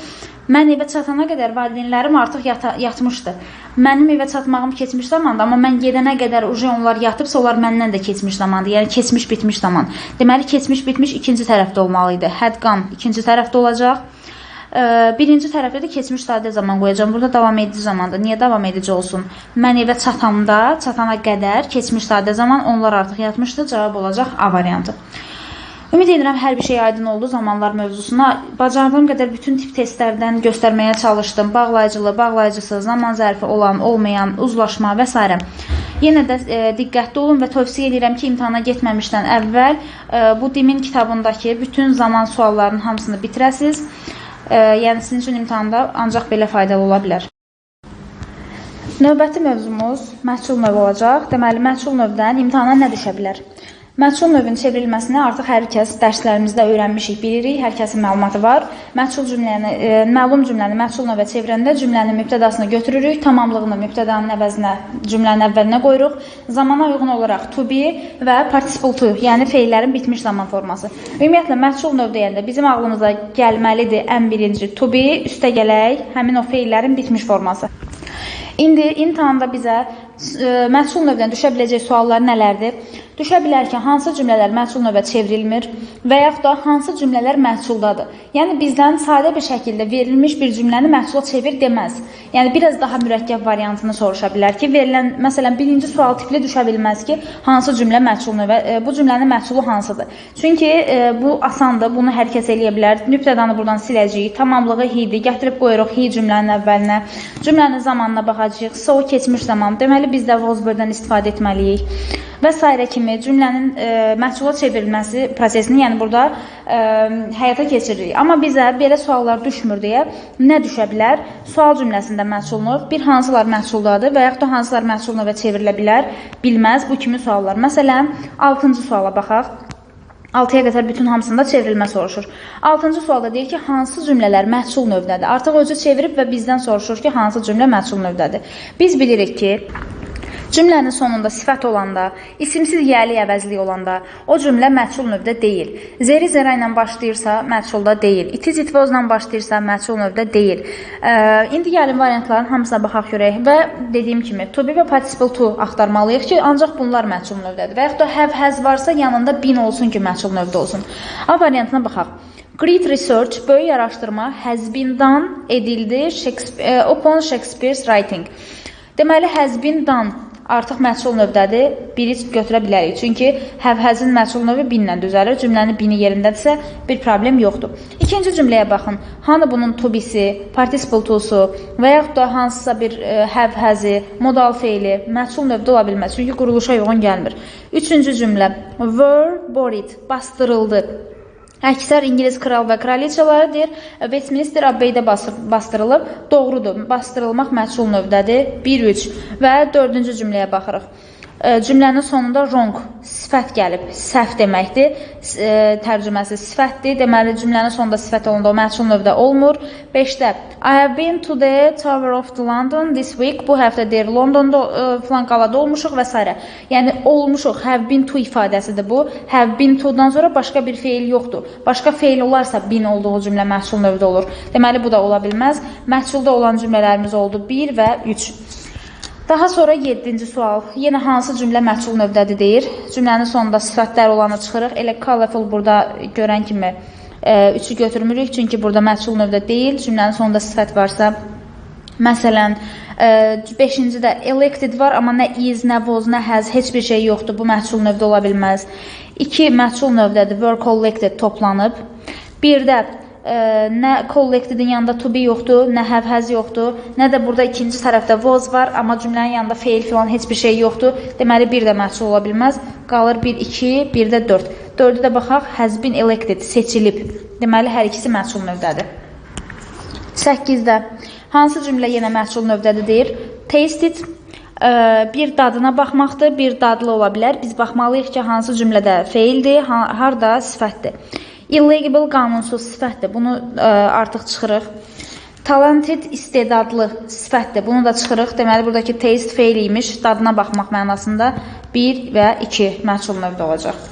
mən evə çatana qədər valideynlərim artıq yatmışdı. Mənim evə çatmağım keçmiş zamandır, amma mən gedənə qədər uje onlar yatıbsa, onlar məndən də keçmiş zamandır. Yəni keçmiş bitmiş zaman. Deməli keçmiş bitmiş ikinci tərəfdə olmalı idi. Had gone ikinci tərəfdə olacaq. Birinci tərəfdə də keçmiş sadə zaman qoyacağam. Burada davam edici zamandır. Niyə davam edici olsun? Mən evə çatanda, çatana qədər keçmiş sadə zaman, onlar artıq yatmışdı. Cavab olacaq A variantı. Ümid edirəm hər bir şey aydın oldu zamanlar mövzusuna. Bacardığım qədər bütün tip testlərdən göstərməyə çalışdım. Bağlayıcılı, bağlayıcısız, zaman zərfi olan, olmayan, uzlaşma və s. Yenə də diqqətli olun və tövsiyə edirəm ki, imtahana getməmişdən əvvəl bu DİM-in kitabındakı bütün zaman suallarının hamısını bitirəsiniz. Yəni sizin üçün imtahanda ancaq belə faydalı ola bilər. Növbəti mövzumuz məhsul növ olacaq. Deməli, məhsul növdən imtahana nə düşə bilər? Məhsul növün çevrilməsini artıq hər kəs dərslərimizdə öyrənmişik, bilirik, hər kəsin məlumatı var. Məhsul cümləni, məlum cümləni məhsul növə çevirəndə cümlənin mübtədasını götürürük, tamamlığını mübtədanın əvəzinə cümlənin əvvəlinə qoyuruq. Zamana uyğun olaraq to be və participle to, yəni feillərin bitmiş zaman forması. Ümumiyyətlə, məhsul növ deyəndə bizim ağlımıza gəlməlidir ən birinci to be, üstə gələk həmin o feillərin bitmiş forması. İndi imtahanda bizə məhsul növdən düşə biləcək suallar nələrdir? Düşə bilər ki, hansı cümlələr məhsul növə çevrilmir və yaxud da hansı cümlələr məhsuldadır. Yəni bizdən sadə bir şəkildə verilmiş bir cümləni məhsula çevir deməz. Yəni biraz daha mürəkkəb variantını soruşa bilər ki, verilən, məsələn, birinci sual tipli düşə bilməz ki, hansı cümlə məhsul növə, bu cümlənin məhsulu hansıdır? Çünki bu asandır, bunu hər kəs eləyə bilər. Mübtədanı buradan siləcəyik, tamamlığı he-dir, gətirib qoyuruq he cümlənin əvvəlinə, cümlənin zamanına baxacağıq, so keçmiş zaman, deməli biz də was were-dən istifadə etməliyik və s. kimi cümlənin məhsula çevrilməsi prosesini, yəni burada həyata keçiririk. Amma bizə belə suallar düşmür deyə nə düşə bilər? Sual cümləsində məhsul növ, bir hansılar məhsuldadır və yaxud da hansılar məhsul növə çevrilə bilər, bilməz bu kimi suallar. Məsələn, 6-cı suala baxaq. 6-ya qədər bütün hamısında çevrilmə soruşur. 6-cı sualda deyir ki, hansı cümlələr məhsul növdədir? Artıq özü çevirib və bizdən soruşur ki, hansı cümlə məhsul növdədir? Biz bilirik ki, cümlənin sonunda sifət olanda, isimsiz yəli əvəzlik olanda o cümlə məhsul növdə deyil. Zeri zera ilə başlayırsa məhsulda deyil. It is it was-la başlayırsa məhsul növdə deyil. İndi gəlin variantların hamısına baxaq görək və dediyim kimi to be və participle to axtarmalıyıq ki, ancaq bunlar məhsul növdədir. Və yaxud da have, has varsa yanında been olsun ki, məhsul növdə olsun. A variantına baxaq. Great research, böyük araşdırma has been done edildi upon Shakespeare's writing. Deməli, has been done artıq məhsul növdədir, biri götürə bilərik. Çünki have, has-in məhsul növü bin-lə düzəlir. Cümlənin bini yerindədirsə bir problem yoxdur. İkinci cümləyə baxın. Hanı bunun to be-si, participle to-su və yaxud da hansısa bir have, has-i, modal feili məhsul növdə ola bilməz. Çünki quruluşa uyğun gəlmir. Üçüncü cümlə were buried, bastırıldı. Əksər İngilis kral və kraliçaları deyir, Westminster Abbey-də bastırılıb. Doğrudur, bastırılmaq məhsul növdədir. 1-3 və dördüncü cümləyə baxırıq. Cümlənin sonunda wrong, sifət gəlib, səhv deməkdir. Tərcüməsi sifətdir. Deməli, cümlənin sonunda sifət olanda o məhsul növdə olmur. 5-də I have been to the Tower of the London this week. Bu həftə deyir, Londonda filan qalada olmuşuq və s. Yəni, olmuşuq, have been to ifadəsidir bu. Have been to-dan sonra başqa bir feil yoxdur. Başqa feil olarsa been olduğu cümlə məhsul növdə olur. Deməli, bu da ola bilməz. Məhsulda olan cümlələrimiz oldu 1 və 3. Daha sonra 7-ci sual. Yenə hansı cümlə məhsul növdədir deyir. Cümlənin sonunda sifətlər olanı çıxırıq. Elə colorful burada görən kimi 3-ü götürmürük. Çünki burada məhsul növdə deyil. Cümlənin sonunda sifət varsa, məsələn, 5-ci də elected var, amma nə is, nə was, nə has, heç bir şey yoxdur. Bu məhsul növdə ola bilməz. 2 məhsul növdədir. Were collected, toplanıb. 1-də nə collected-in yanında to be yoxdur, nə have, has yoxdur, nə də burada ikinci tərəfdə was var, amma cümlənin yanında feil filan heç bir şey yoxdur. Deməli, 1 də məhsul ola bilməz. Qalır 1, 2, 1 də 4. 4-ü də baxaq, has been elected, seçilib. Deməli, hər ikisi məhsul növdədir. 8-də hansı cümlə yenə məhsul növdədir deyir. Tasted bir dadına baxmaqdır, bir dadlı ola bilər. Biz baxmalıyıq ki, hansı cümlədə feildir, harda sifətdir. Illegal qanunsuz sifətdir. Bunu artıq çıxırıq. Talented istedadlı sifətdir. Bunu da çıxırıq. Deməli, buradakı taste feil imiş. Dadına baxmaq mənasında 1 və 2 məhsul növdə olacaq.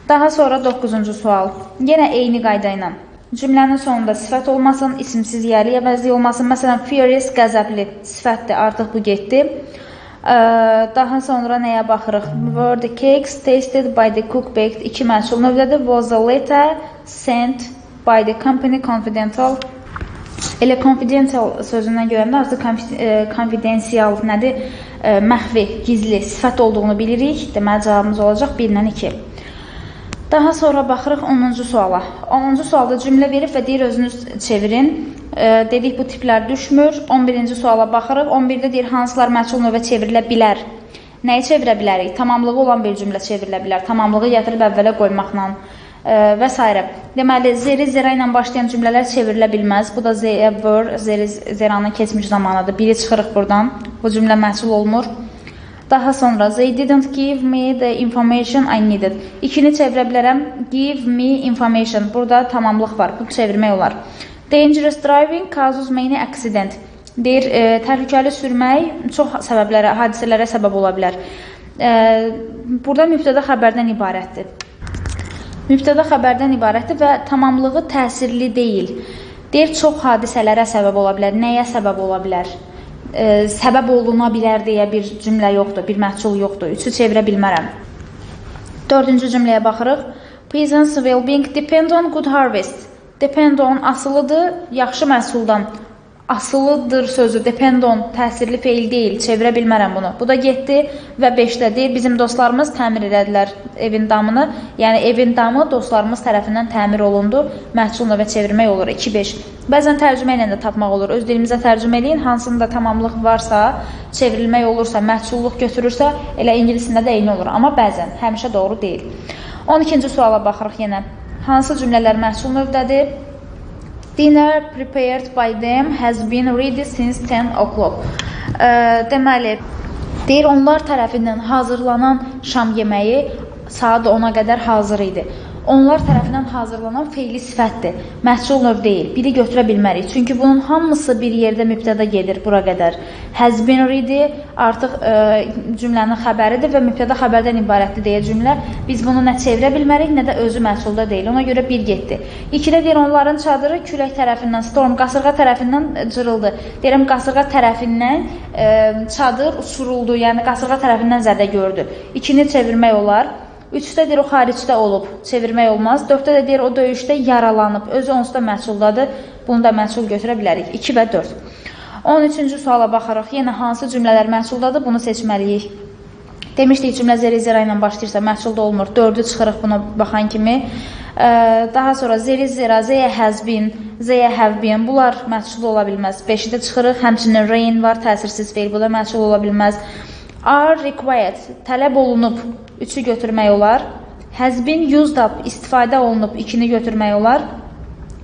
Daha sonra 9-cu sual. Yenə eyni qayda ilə. Cümlənin sonunda sifət olmasın, isimsiz yəli əvəzli olmasın. Məsələn, furious qəzəbli sifətdir. Artıq bu getdi. Daha sonra nəyə baxırıq? Were the cakes tasted by the cook baked? 2 məhsul növdədir. Was the letter sent by the company confidential? Elə confidential sözündən görəndə artıq konfidensial nədir? Məxfi, gizli, sifət olduğunu bilirik. Deməli, cavabımız olacaq 1 ilə 2. Daha sonra baxırıq 10-cu suala. 10-cu sualda cümlə verib və deyir, özünüz çevirin. Dedik, bu tiplər düşmür. 11-ci suala baxırıq. 11-də deyir, hansılar məhsul növə çevrilə bilər? Nəyi çevirə bilərik? Tamamlığı olan bir cümlə çevrilə bilər. Tamamlığı gətirib əvvələ qoymaqla və s. Deməli, zeri zera ilə başlayan cümlələr çevrilə bilməz. Bu da Z-yə were, zeri zeranın keçmiş zamanıdır. Biri çıxırıq buradan. Bu cümlə məhsul olmur. Daha sonra, they didn't give me the information I needed. 2-ni çevirə bilərəm. Give me information. Burada tamamlıq var. Bunu çevirmək olar. Dangerous driving causes many accident. Deyir, təhlükəli sürmək çox səbəblərə, hadisələrə səbəb ola bilər. Burada mübtəda xəbərdən ibarətdir. Mübtəda xəbərdən ibarətdir və tamamlığı təsirli deyil. Deyir, çox hadisələrə səbəb ola bilər. Nəyə səbəb ola bilər? Səbəb oluna bilər deyə bir cümlə yoxdur, bir məhsul yoxdur. 3-ü çevirə bilmərəm. 4-cü cümləyə baxırıq. Peasants well-being depend on good harvest. Depend on asılıdır, yaxşı məhsuldan. Asılıdır sözü, depend on təsirli feil deyil, çevirə bilmərəm bunu. Bu da getdi və 5-də deyir, bizim dostlarımız təmir elədilər evin damını. Yəni, evin damı dostlarımız tərəfindən təmir olundu. Məhsul növə çevirmək olur. 2-5. Bəzən tərcümə ilə də tapmaq olur. Öz dilimizə tərcümə eləyin, hansında tamamlıq varsa, çevrilmək olursa, məhsulluq götürürsə, elə ingilisində də eyni olur. Amma bəzən, həmişə doğru deyil. 12-ci suala baxırıq yenə. Hansı cümlələr məhsul növdədir? Dinner prepared by them has been ready since 10 o'clock. Deməli, deyir, onlar tərəfindən hazırlanan şam yeməyi saat 10-a qədər hazır idi. Onlar tərəfindən hazırlanan feili sifətdir. Məhsul növ deyil. Biri götürə bilmərik. Çünki bunun hamısı bir yerdə mübtəda gedir bura qədər. Has been ready artıq cümlənin xəbəridir və mübtəda xəbərdən ibarətdir deyə cümlə. Biz bunu nə çevirə bilmərik, nə də özü məhsulda deyil. Ona görə 1 getdi. 2-də deyir, onların çadırı külək tərəfindən, storm, qasırğa tərəfindən cırıldı. Deyirəm, qasırğa tərəfindən çadır uçuruldu. Yəni, qasırğa tərəfindən zədə gördü. 2-ni çevirmək olar. 3-də deyir, o xaricdə olub, çevirmək olmaz. 4-də də deyir, o döyüşdə yaralanıb, özü onsuz da məhsuldadır. Bunu da məhsul götürə bilərik. 2 və 4. 13-cü suala baxarıq. Yenə hansı cümlələr məhsuldadır, bunu seçməliyik. Demişdik, cümlə zeri zera ilə başlayırsa məhsulda olmur. 4-ü çıxırıq buna baxan kimi. Daha sonra zeri zera, zeyə has been, zeyə have been. Bunlar məhsulda ola bilməz. 5-i də çıxırıq. Həmçinin rain var, təsirsiz feil. Bu da məhsul ola bilməz. Are required, tələb olunub. 3-ü götürmək olar. Has been used up, istifadə olunub. 2-ni götürmək olar.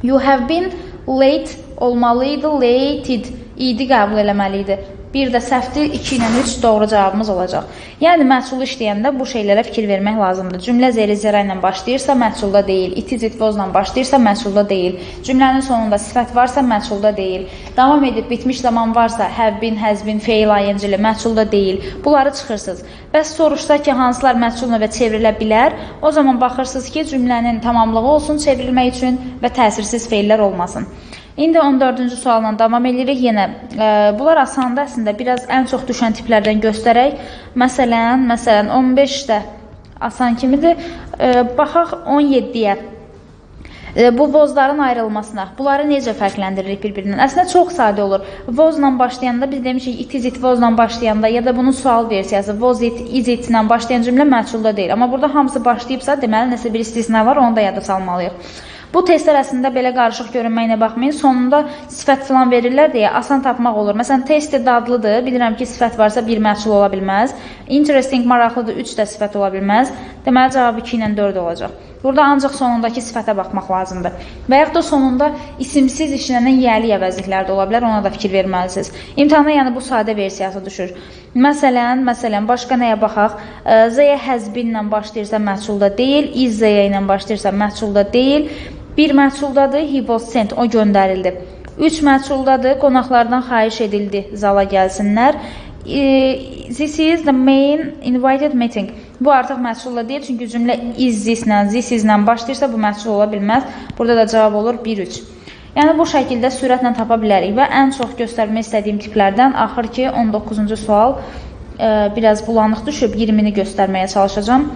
You have been late olmalı idi. Lated, idi qəbul eləməli idi. Bir də səhvdir, 2 ilə 3 doğru cavabımız olacaq. Yəni, məhsulu işləyəndə bu şeylərə fikir vermək lazımdır. Cümlə zeri zera ilə başlayırsa, məhsulda deyil. It is, it was-la başlayırsa, məhsulda deyil. Cümlənin sonunda sifət varsa, məhsulda deyil. Davam edib bitmiş zaman varsa, have been, has been, feil, ing-li, məhsulda deyil. Bunları çıxırsınız. Bəs soruşsa ki, hansılar məhsul növə çevrilə bilər, o zaman baxırsınız ki, cümlənin tamamlığı olsun çevrilmək üçün və təsirsiz feillər olmasın. İndi 14-cü sualla davam edirik. Yenə bunlar asandır əslində. Biraz ən çox düşən tiplərdən göstərək. Məsələn, 15 də asan kimidir. Baxaq 17-yə. Bu vozların ayrılmasına. Bunları necə fərqləndiririk bir-birindən? Əslində çox sadə olur. Vozla başlayanda biz demişik it is it vozla başlayanda ya da bunun sual versiyası was it, is it ilə başlayan cümlə məhsulda deyil. Amma burada hamısı başlayıbsa, deməli nəsə bir istisna var, onu da yada salmalıyıq. Bu testlər əslində belə qarışıq görünməyinə baxmayın. Sonunda sifət filan verirlər deyə asan tapmaq olur. Məsələn, testi dadlıdır. Bilirəm ki, sifət varsa bir məhsul ola bilməz. Interesting maraqlıdır, 3 də sifət ola bilməz. Deməli, cavabı 2 ilə 4 olacaq. Burada ancaq sonundakı sifətə baxmaq lazımdır. Və yaxud da sonunda isimsiz işlənən yiyəli əvəzliklər də ola bilər, ona da fikir verməlisiniz. İmtahana yəni bu sadə versiyası düşür. Məsələn, başqa nəyə baxaq? Z has been-lə başlayırsa məhsulda deyil, is Z ilə başlayırsa məhsulda deyil. Bir məhsuldadır, he was sent, o göndərildi. 3 məhsuldadır, qonaqlardan xahiş edildi, zala gəlsinlər. This is the main invited meeting. Bu artıq məhsulla deyil, çünki cümlə is this-lə, this is-lə başlayırsa bu məhsul ola bilməz. Burada da cavab olur 1-3. Yəni bu şəkildə sürətlə tapa bilərik və ən çox göstərmək istədiyim tiplərdən axır ki 19-cu sual biraz bulanıq düşüb, 20-ni göstərməyə çalışacağam.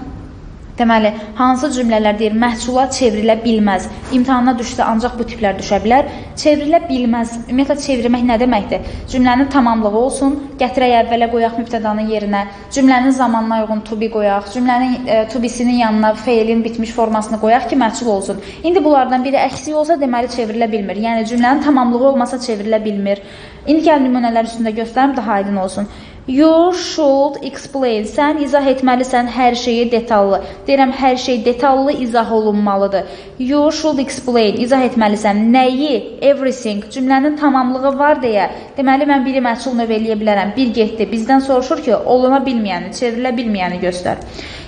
Deməli, hansı cümlələr deyir, məhsula çevrilə bilməz. İmtahana düşsə ancaq bu tiplər düşə bilər. Çevrilə bilməz. Ümumiyyətlə, çevirmək nə deməkdir? Cümlənin tamamlığı olsun, gətirək əvvələ qoyaq mübtədanın yerinə, cümlənin zamanına uyğun to be qoyaq, cümlənin to be-sinin yanına feilin bitmiş formasını qoyaq ki, məhsul olsun. İndi bunlardan biri əksik olsa, deməli, çevrilə bilmir. Yəni, cümlənin tamamlığı olmasa çevrilə bilmir. İndi gəl nümunələr üstündə göstərim, daha aydın olsun. You should explain. Sən izah etməlisən hər şeyi detallı. Deyirəm, hər şey detallı izah olunmalıdır. You should explain. İzah etməlisən. Nəyi? Everything. Cümlənin tamamlığı var deyə. Deməli, mən biri məhsul növ eləyə bilərəm. Bir getdi. Bizdən soruşur ki, oluna bilməyəni, çevrilə bilməyəni göstər.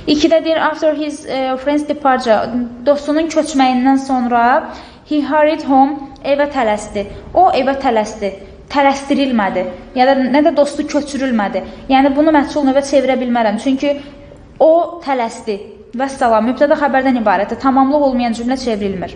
2-də deyir, after his friend's departure. Dostunun köçməyindən sonra he hurried home. Evə tələsdi. O evə tələsdi. Tələsdirilmədi. Ya da nə də dostu köçürülmədi. Yəni bunu məhsul növə çevirə bilmərəm. Çünki o tələsdi. Vəssalam, mübtəda xəbərdən ibarətdir. Tamamlıq olmayan cümlə çevrilmir.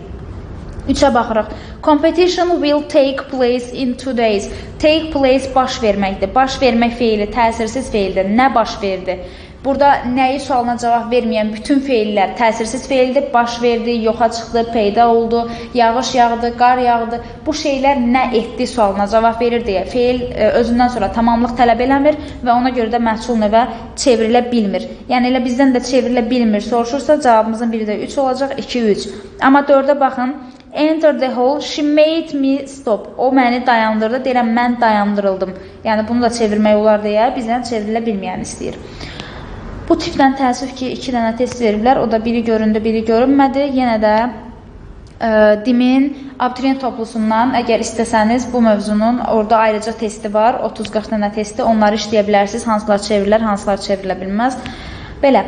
3-ə baxırıq. Competition will take place in 2 days. Take place baş verməkdir. Baş vermək feili təsirsiz feildir. Nə baş verdi? Burada nəyi sualına cavab verməyən bütün feillər təsirsiz feildir. Baş verdi, yoxa çıxdı, peyda oldu, yağış yağdı, qar yağdı. Bu şeylər nə etdi sualına cavab verir deyə feil özündən sonra tamamlıq tələb eləmir və ona görə də məhsul növə çevrilə bilmir. Yəni elə bizdən də çevrilə bilmir soruşursa cavabımızın biri də 3 olacaq, 2, 3. Amma 4-ə baxın. Enter the hall, she made me stop. O məni dayandırdı, deyirəm mən dayandırıldım. Yəni bunu da çevirmək olar deyə bizdən çevrilə bilməyəni istəyir. Bu tipdən təəssüf ki, 2 dənə test veriblər. O da biri göründü, biri görünmədi. Yenə də DİM-in abituriyent toplusundan əgər istəsəniz bu mövzunun orada ayrıca testi var. 30-40 dənə testi. Onları işləyə bilərsiniz. Hansılar çevrilər, hansılar çevrilə bilməz. Belə.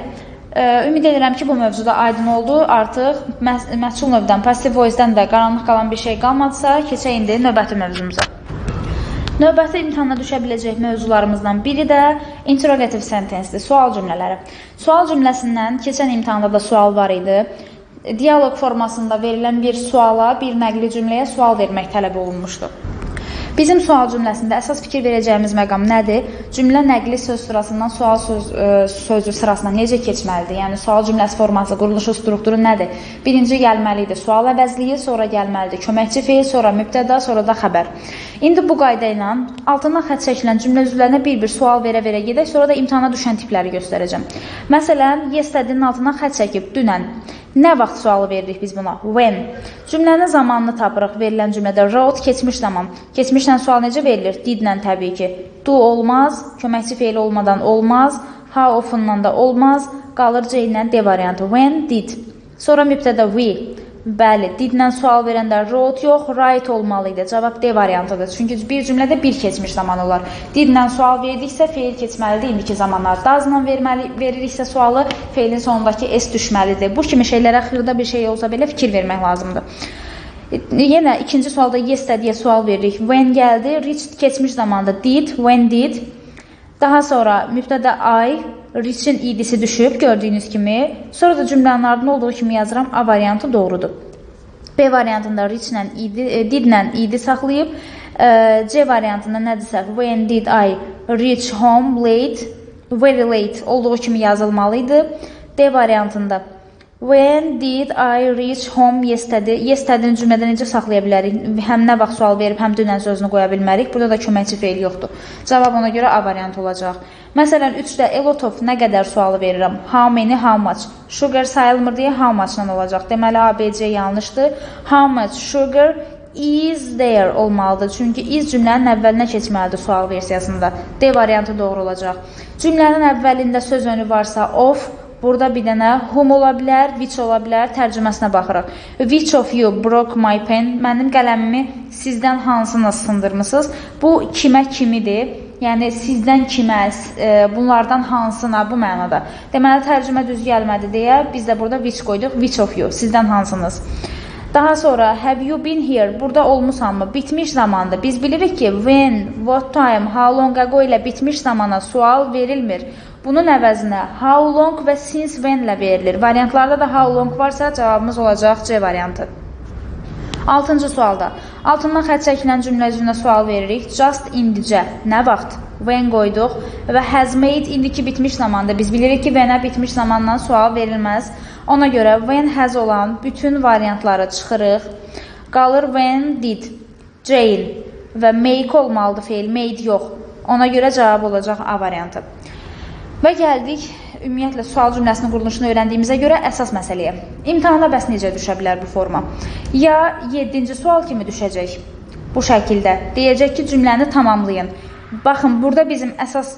Ümid edirəm ki, bu mövzuda aydın oldu. Artıq məhsul növdən, passive voice-dən də qaranlıq qalan bir şey qalmadısa, keçək indi növbəti mövzumuza. Növbəti imtahana düşə biləcək mövzularımızdan biri də interrogative sentence-dir, sual cümlələri. Sual cümləsindən keçən imtahanda da sual var idi. Dialoq formasında verilən bir suala, bir nəqli cümləyə sual vermək tələb olunmuşdu. Bizim sual cümləsində əsas fikir verəcəyimiz məqam nədir? Cümlə nəqli söz sırasından sual sözü sırasına necə keçməlidir? Yəni sual cümləsi forması, quruluşu, strukturu nədir? Birinci gəlməli idi sual əvəzliyi, sonra gəlməlidir köməkçi feil, sonra mübtəda, sonra da xəbər. İndi bu qayda ilə altından xətt çəkilən cümlə üzvlərinə bir-bir sual verə-verə gedək, sonra da imtahana düşən tipləri göstərəcəm. Məsələn, yesterday-nin altından xətt çəkib dünən. Nə vaxt sualı veririk biz buna? When. Cümlənin zamanını tapırıq verilən cümlədə. Wrote keçmiş zaman. Keçmişlə sual necə verilir? Did-lə təbii ki. Do olmaz, köməkçi feili olmadan olmaz, how often-la da olmaz. Qalır C ilə D variantı. When, did. Sonra mübtəda we. Bəli, did-lə sual verəndə wrote yox, write olmalı idi. Cavab D variantıdır. Çünki bir cümlədə bir keçmiş zaman olar. Did-lə sual verdiksə feil keçməlidir indiki zamanlar. Does-la veririksə sualı feilin sonundakı s düşməlidir. Bu kimi şeylərə xırda bir şey olsa belə fikir vermək lazımdır. Yenə ikinci sualda yesterday sual veririk. When gəldi, reached keçmiş zamanda did, when did. Daha sonra mübtəda I, reach-in idisi düşüb gördüyünüz kimi. Sonra da cümlənin ardında olduğu kimi yazıram. A variantı doğrudur. B variantında reach-lə idi, did-lə idi saxlayıb. C variantında nədirsə when did I reach home late, very late olduğu kimi yazılmalı idi. D variantında when did I reach home yesterday? Yesterday-ni cümlədə necə saxlaya bilərik? Həm nə vaxt sual verib, həm dünən sözünü qoya bilmərik. Burada da köməkçi feil yoxdur. Cavab ona görə A variantı olacaq. Məsələn, 3-də a lot of nə qədər sualı verirəm? How many, how much? Sugar sayılmır deyə how much-la olacaq. Deməli, A, B, C yanlışdır. How much sugar is there olmalıdır. Çünki is cümlənin əvvəlinə keçməlidir sual versiyasında. D variantı doğru olacaq. Cümlənin əvvəlində söz önü varsa of, Burada bir dənə whom ola bilər, which ola bilər, tərcüməsinə baxırıq. Which of you broke my pen? Mənim qələmimi sizdən hansını sındırmısınız? Bu kimə kimidir? Yəni sizdən kimə, bunlardan hansına, bu mənada. Deməli tərcümə düz gəlmədi deyə biz də burada which qoyduq. Which of you? Sizdən hansınız? Daha sonra have you been here? Burada olmusanmı? Bitmiş zamandır. Biz bilirik ki when, what time, how long ago ilə bitmiş zamana sual verilmir. Bunun əvəzinə how long və since when ilə verilir. Variantlarda da how long varsa cavabımız olacaq C variantı. 6-cı sualda altından xətt çəkilən cümlə üzrə sual veririk. Just indicə, nə vaxt? When qoyduq və has made indiki bitmiş zamanda. Biz bilirik ki, when-ə bitmiş zamandan sual verilməz. Ona görə when has olan bütün variantları çıxırıq. Qalır when did, Jane və make olmalıdır feil, made yox. Ona görə cavab olacaq A variantı. Və gəldik ümumiyyətlə sual cümləsinin quruluşunu öyrəndiyimizə görə əsas məsələyə. İmtahana bəs necə düşə bilər bu forma? Ya 7-ci sual kimi düşəcək bu şəkildə. Deyəcək ki, cümləni tamamlayın. Baxın, burada bizim əsas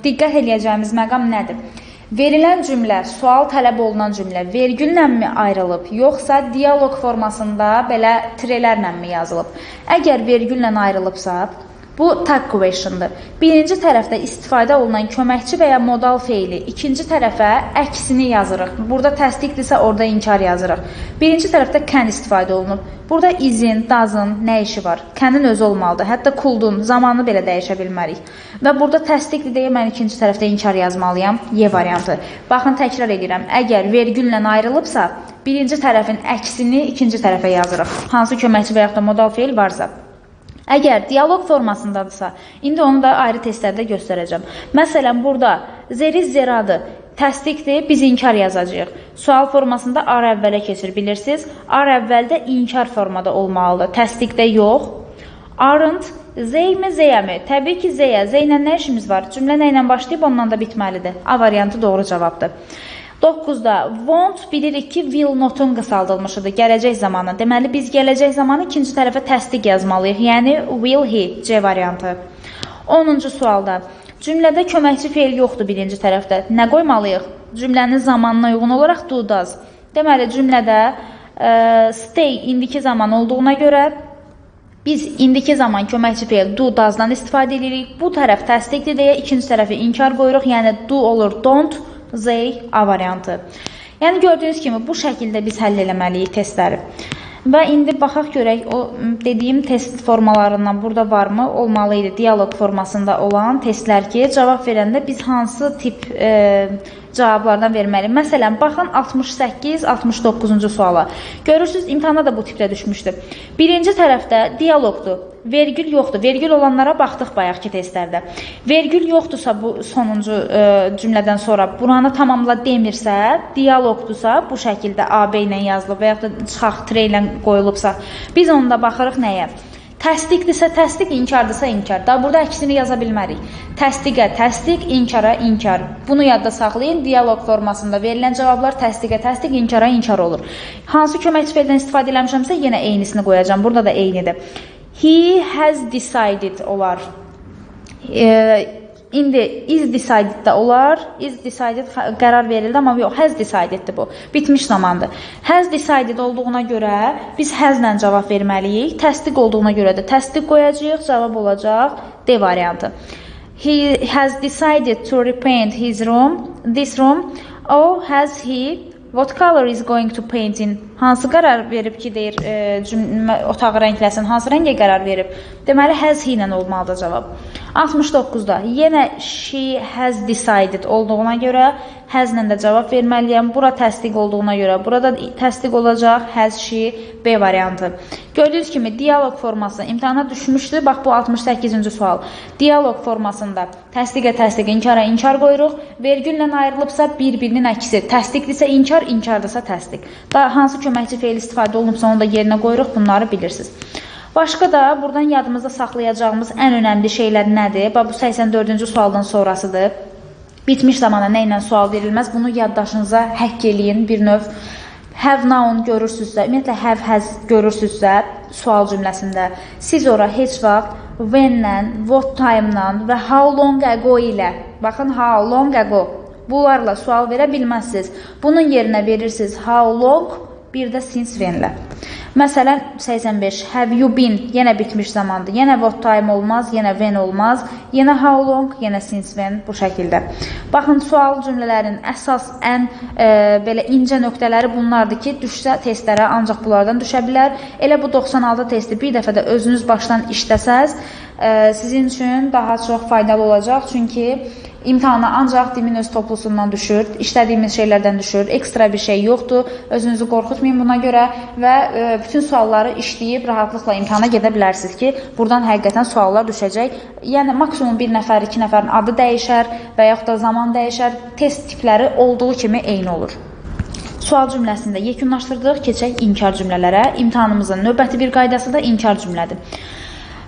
diqqət eləyəcəyimiz məqam nədir? Verilən cümlə, sual tələb olunan cümlə vergülləmi ayrılıb, yoxsa dialoq formasında belə tirelərlə mi yazılıb? Əgər vergüllə ayrılıbsa, bu tag question'dır. Birinci tərəfdə istifadə olunan köməkçi və ya modal feili ikinci tərəfə əksini yazırıq. Burada təsdiqdirsə orada inkar yazırıq. Birinci tərəfdə can istifadə olunub. Burada isn't, doesn't nə işi var? Can-in özü olmalıdır. Hətta could-un zamanı belə dəyişə bilmərik. Və burada təsdiqdir deyə mən ikinci tərəfdə inkar yazmalıyam. Y variantı. Baxın, təkrar edirəm. Əgər vergüllə ayrılıbsa, birinci tərəfin əksini ikinci tərəfə yazırıq. Hansı köməkçi və yaxud da modal feil varsa. Əgər dialoq formasındadırsa, indi onu da ayrı testlərdə göstərəcəm. Məsələn, burada there is zeradır. Təsdiqdir, biz inkar yazacağıq. Sual formasında are əvvələ keçir, bilirsiniz. Are əvvəldə inkar formada olmalıdır. Təsdiqdə yox. Aren't, they mi, they mi? Təbii ki, they-ə. They ilə nə işimiz var? Cümlə nə ilə başlayıb, ondan da bitməlidir. A variantı doğru cavabdır. 9-da won't bilirik ki, will not-un qısaldılmışıdır gələcək zamanı. Deməli, biz gələcək zamanı ikinci tərəfə təsdiq yazmalıyıq. Yəni, will he, C variantı. 10-cu sualda cümlədə köməkçi feil yoxdur birinci tərəfdə. Nə qoymalıyıq? Cümlənin zamanına uyğun olaraq do, does. Deməli, cümlədə stay indiki zaman olduğuna görə biz indiki zaman köməkçi feil do, does-dan istifadə edirik. Bu tərəf təsdiqdir deyə ikinci tərəfi inkar qoyuruq. Yəni, do olur, don't. They, A variantı. Yəni, gördüyünüz kimi bu şəkildə biz həll eləməliyik testləri. Və indi baxaq görək, o dediyim test formalarından burada varmı? Olmalı idi dialoq formasında olan testlər ki, cavab verəndə biz hansı tip cavablardan verməliyik. Məsələn, baxın 68, 69-cu suala. Görürsünüz, imtahana da bu tipdə düşmüşdü. Birinci tərəfdə dialoqdur. Vergül yoxdur. Vergül olanlara baxdıq bayaqki testlərdə. Vergül yoxdursa bu sonuncu cümlədən sonra buranı tamamla demirsə, dialoqdursa, bu şəkildə A, B ilə yazılıb və yaxud da çıxaq tire ilə qoyulubsa, biz onda baxırıq nəyə? Təsdiqdirsə təsdiq, inkardırsa inkar. Daha burada əksini yaza bilmərik. Təsdiqə təsdiq, inkara inkar. Bunu yadda saxlayın. Dialoq formasında verilən cavablar təsdiqə təsdiq, inkara inkar olur. Hansı köməkçi feildən istifadə eləmişəmsə, yenə eynisini qoyacağam. Burada da eynidir. He has decided olar. İndi is decided də olar. Is decided qərar verildi, amma yox, has decideddir bu. Bitmiş zamandır. Has decided olduğuna görə biz has-lə cavab verməliyik. Təsdiq olduğuna görə də təsdiq qoyacağıq. Cavab olacaq D variantı. He has decided to repaint his room. This room. Oh, has he? What color is going to paint in? Hansı qərar verib ki, deyir, otağı rəngləsin? Hansı rəngə qərar verib? Deməli, has he ilə olmalıdır cavab. 69-da yenə she has decided olduğuna görə has-lə də cavab verməliyəm. Bura təsdiq olduğuna görə burada təsdiq olacaq. Has she, B variantı. Gördüyünüz kimi dialoq forması imtahana düşmüşdü. Bax, bu 68-ci sual. Dialoq formasında təsdiqə təsdiq, inkara inkar qoyuruq. Vergüllə ayrılıbsa bir-birinin əksi. Təsdiqdirsə inkar, inkardırsa təsdiq. Daha hansı köməkçi feil istifadə olunubsa onu da yerinə qoyuruq. Bunları bilirsiniz. Başqa da buradan yadımızda saxlayacağımız ən önəmli şeylər nədir? Bax, bu 84-cü sualdan sonrasıdır. Bitmiş zamana nə ilə sual verilməz? Bunu yaddaşınıza həkk eləyin bir növ. Have noun görürsünüzsə, ümumiyyətlə have, has görürsünüzsə sual cümləsində siz ora heç vaxt when-lə, what time-la və how long ago ilə, baxın how long ago Bunlarla sual verə bilməzsiniz. Bunun yerinə verirsiniz how long, bir də since when-lə. Məsələn, 85, have you been, yenə bitmiş zamandır. Yenə what time olmaz, yenə when olmaz, yenə how long, yenə since when bu şəkildə. Baxın, sual cümlələrin əsas, ən belə incə nöqtələri bunlardır ki, düşsə testlərə ancaq bunlardan düşə bilər. Elə bu 96 testi bir dəfə də özünüz başdan işləsəz, sizin üçün daha çox faydalı olacaq. Çünki imtahana ancaq DİM-in öz toplusundan düşür, işlədiyimiz şeylərdən düşür, ekstra bir şey yoxdur. Özünüzü qorxutmayın buna görə və bütün sualları işləyib rahatlıqla imtahana gedə bilərsiniz ki, buradan həqiqətən suallar düşəcək. Yəni maksimum bir nəfər, iki nəfərin adı dəyişər və yaxud da zaman dəyişər. Test tipləri olduğu kimi eyni olur. Sual cümləsini də yekunlaşdırdıq. Keçək inkar cümlələrə. İmtahanımızın növbəti bir qaydası da inkar cümlədir.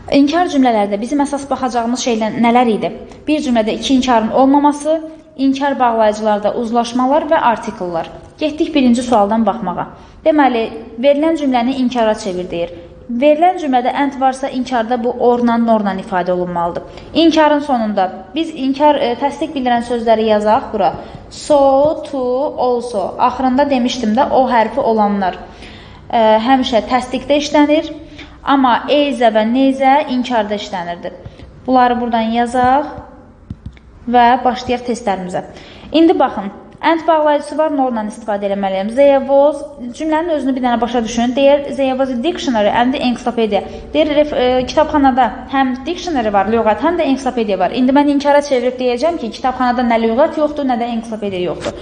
İnkar cümlələrdə bizim əsas baxacağımız şeylər nələr idi? Bir cümlədə iki inkarın olmaması, inkar bağlayıcılarda uzlaşmalar və artikellər. Getdik birinci sualdan baxmağa. Deməli, verilən cümləni inkara çevir deyir. Verilən cümlədə and varsa inkarda bu orla, norla ifadə olunmalıdır. İnkarın sonunda biz inkar təsdiq bildirən sözləri yazaq bura. So, to, also. Axırında demişdim də o hərfi olanlar həmişə təsdiqdə işlənir. Amma eyzə və neyzə inkarda işlənirdi. Bunları buradan yazaq və başlayaq testlərimizə. İndi baxın, and bağlayıcısı var, norla istifadə eləməliyəm. There was, cümlənin özünü bir dənə başa düşün. Deyir, there was a dictionary and the encyclopedia. Deyir, kitabxanada həm dictionary var, lüğət, həm də ensiklopediya var. İndi mən inkara çevirib deyəcəm ki, kitabxanada nə lüğət yoxdur, nə də ensiklopediya yoxdur.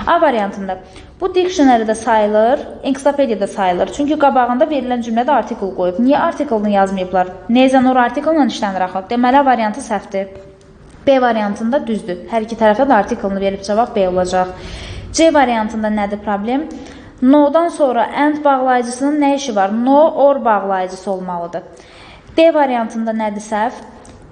A variantında. Bu dictionary də sayılır, ensiklopediya da sayılır. Çünki qabağında verilən cümlədə artikel qoyub. Niyə artikelini yazmayıblar? Neyzə nor artikella işlənir axı. Deməli, A variantı səhvdir. B variantında düzdür. Hər iki tərəfdə də artikelini verib cavab B olacaq. C variantında nədir problem? No-dan sonra and bağlayıcısının nə işi var? No, or bağlayıcısı olmalıdır. D variantında nədir səhv?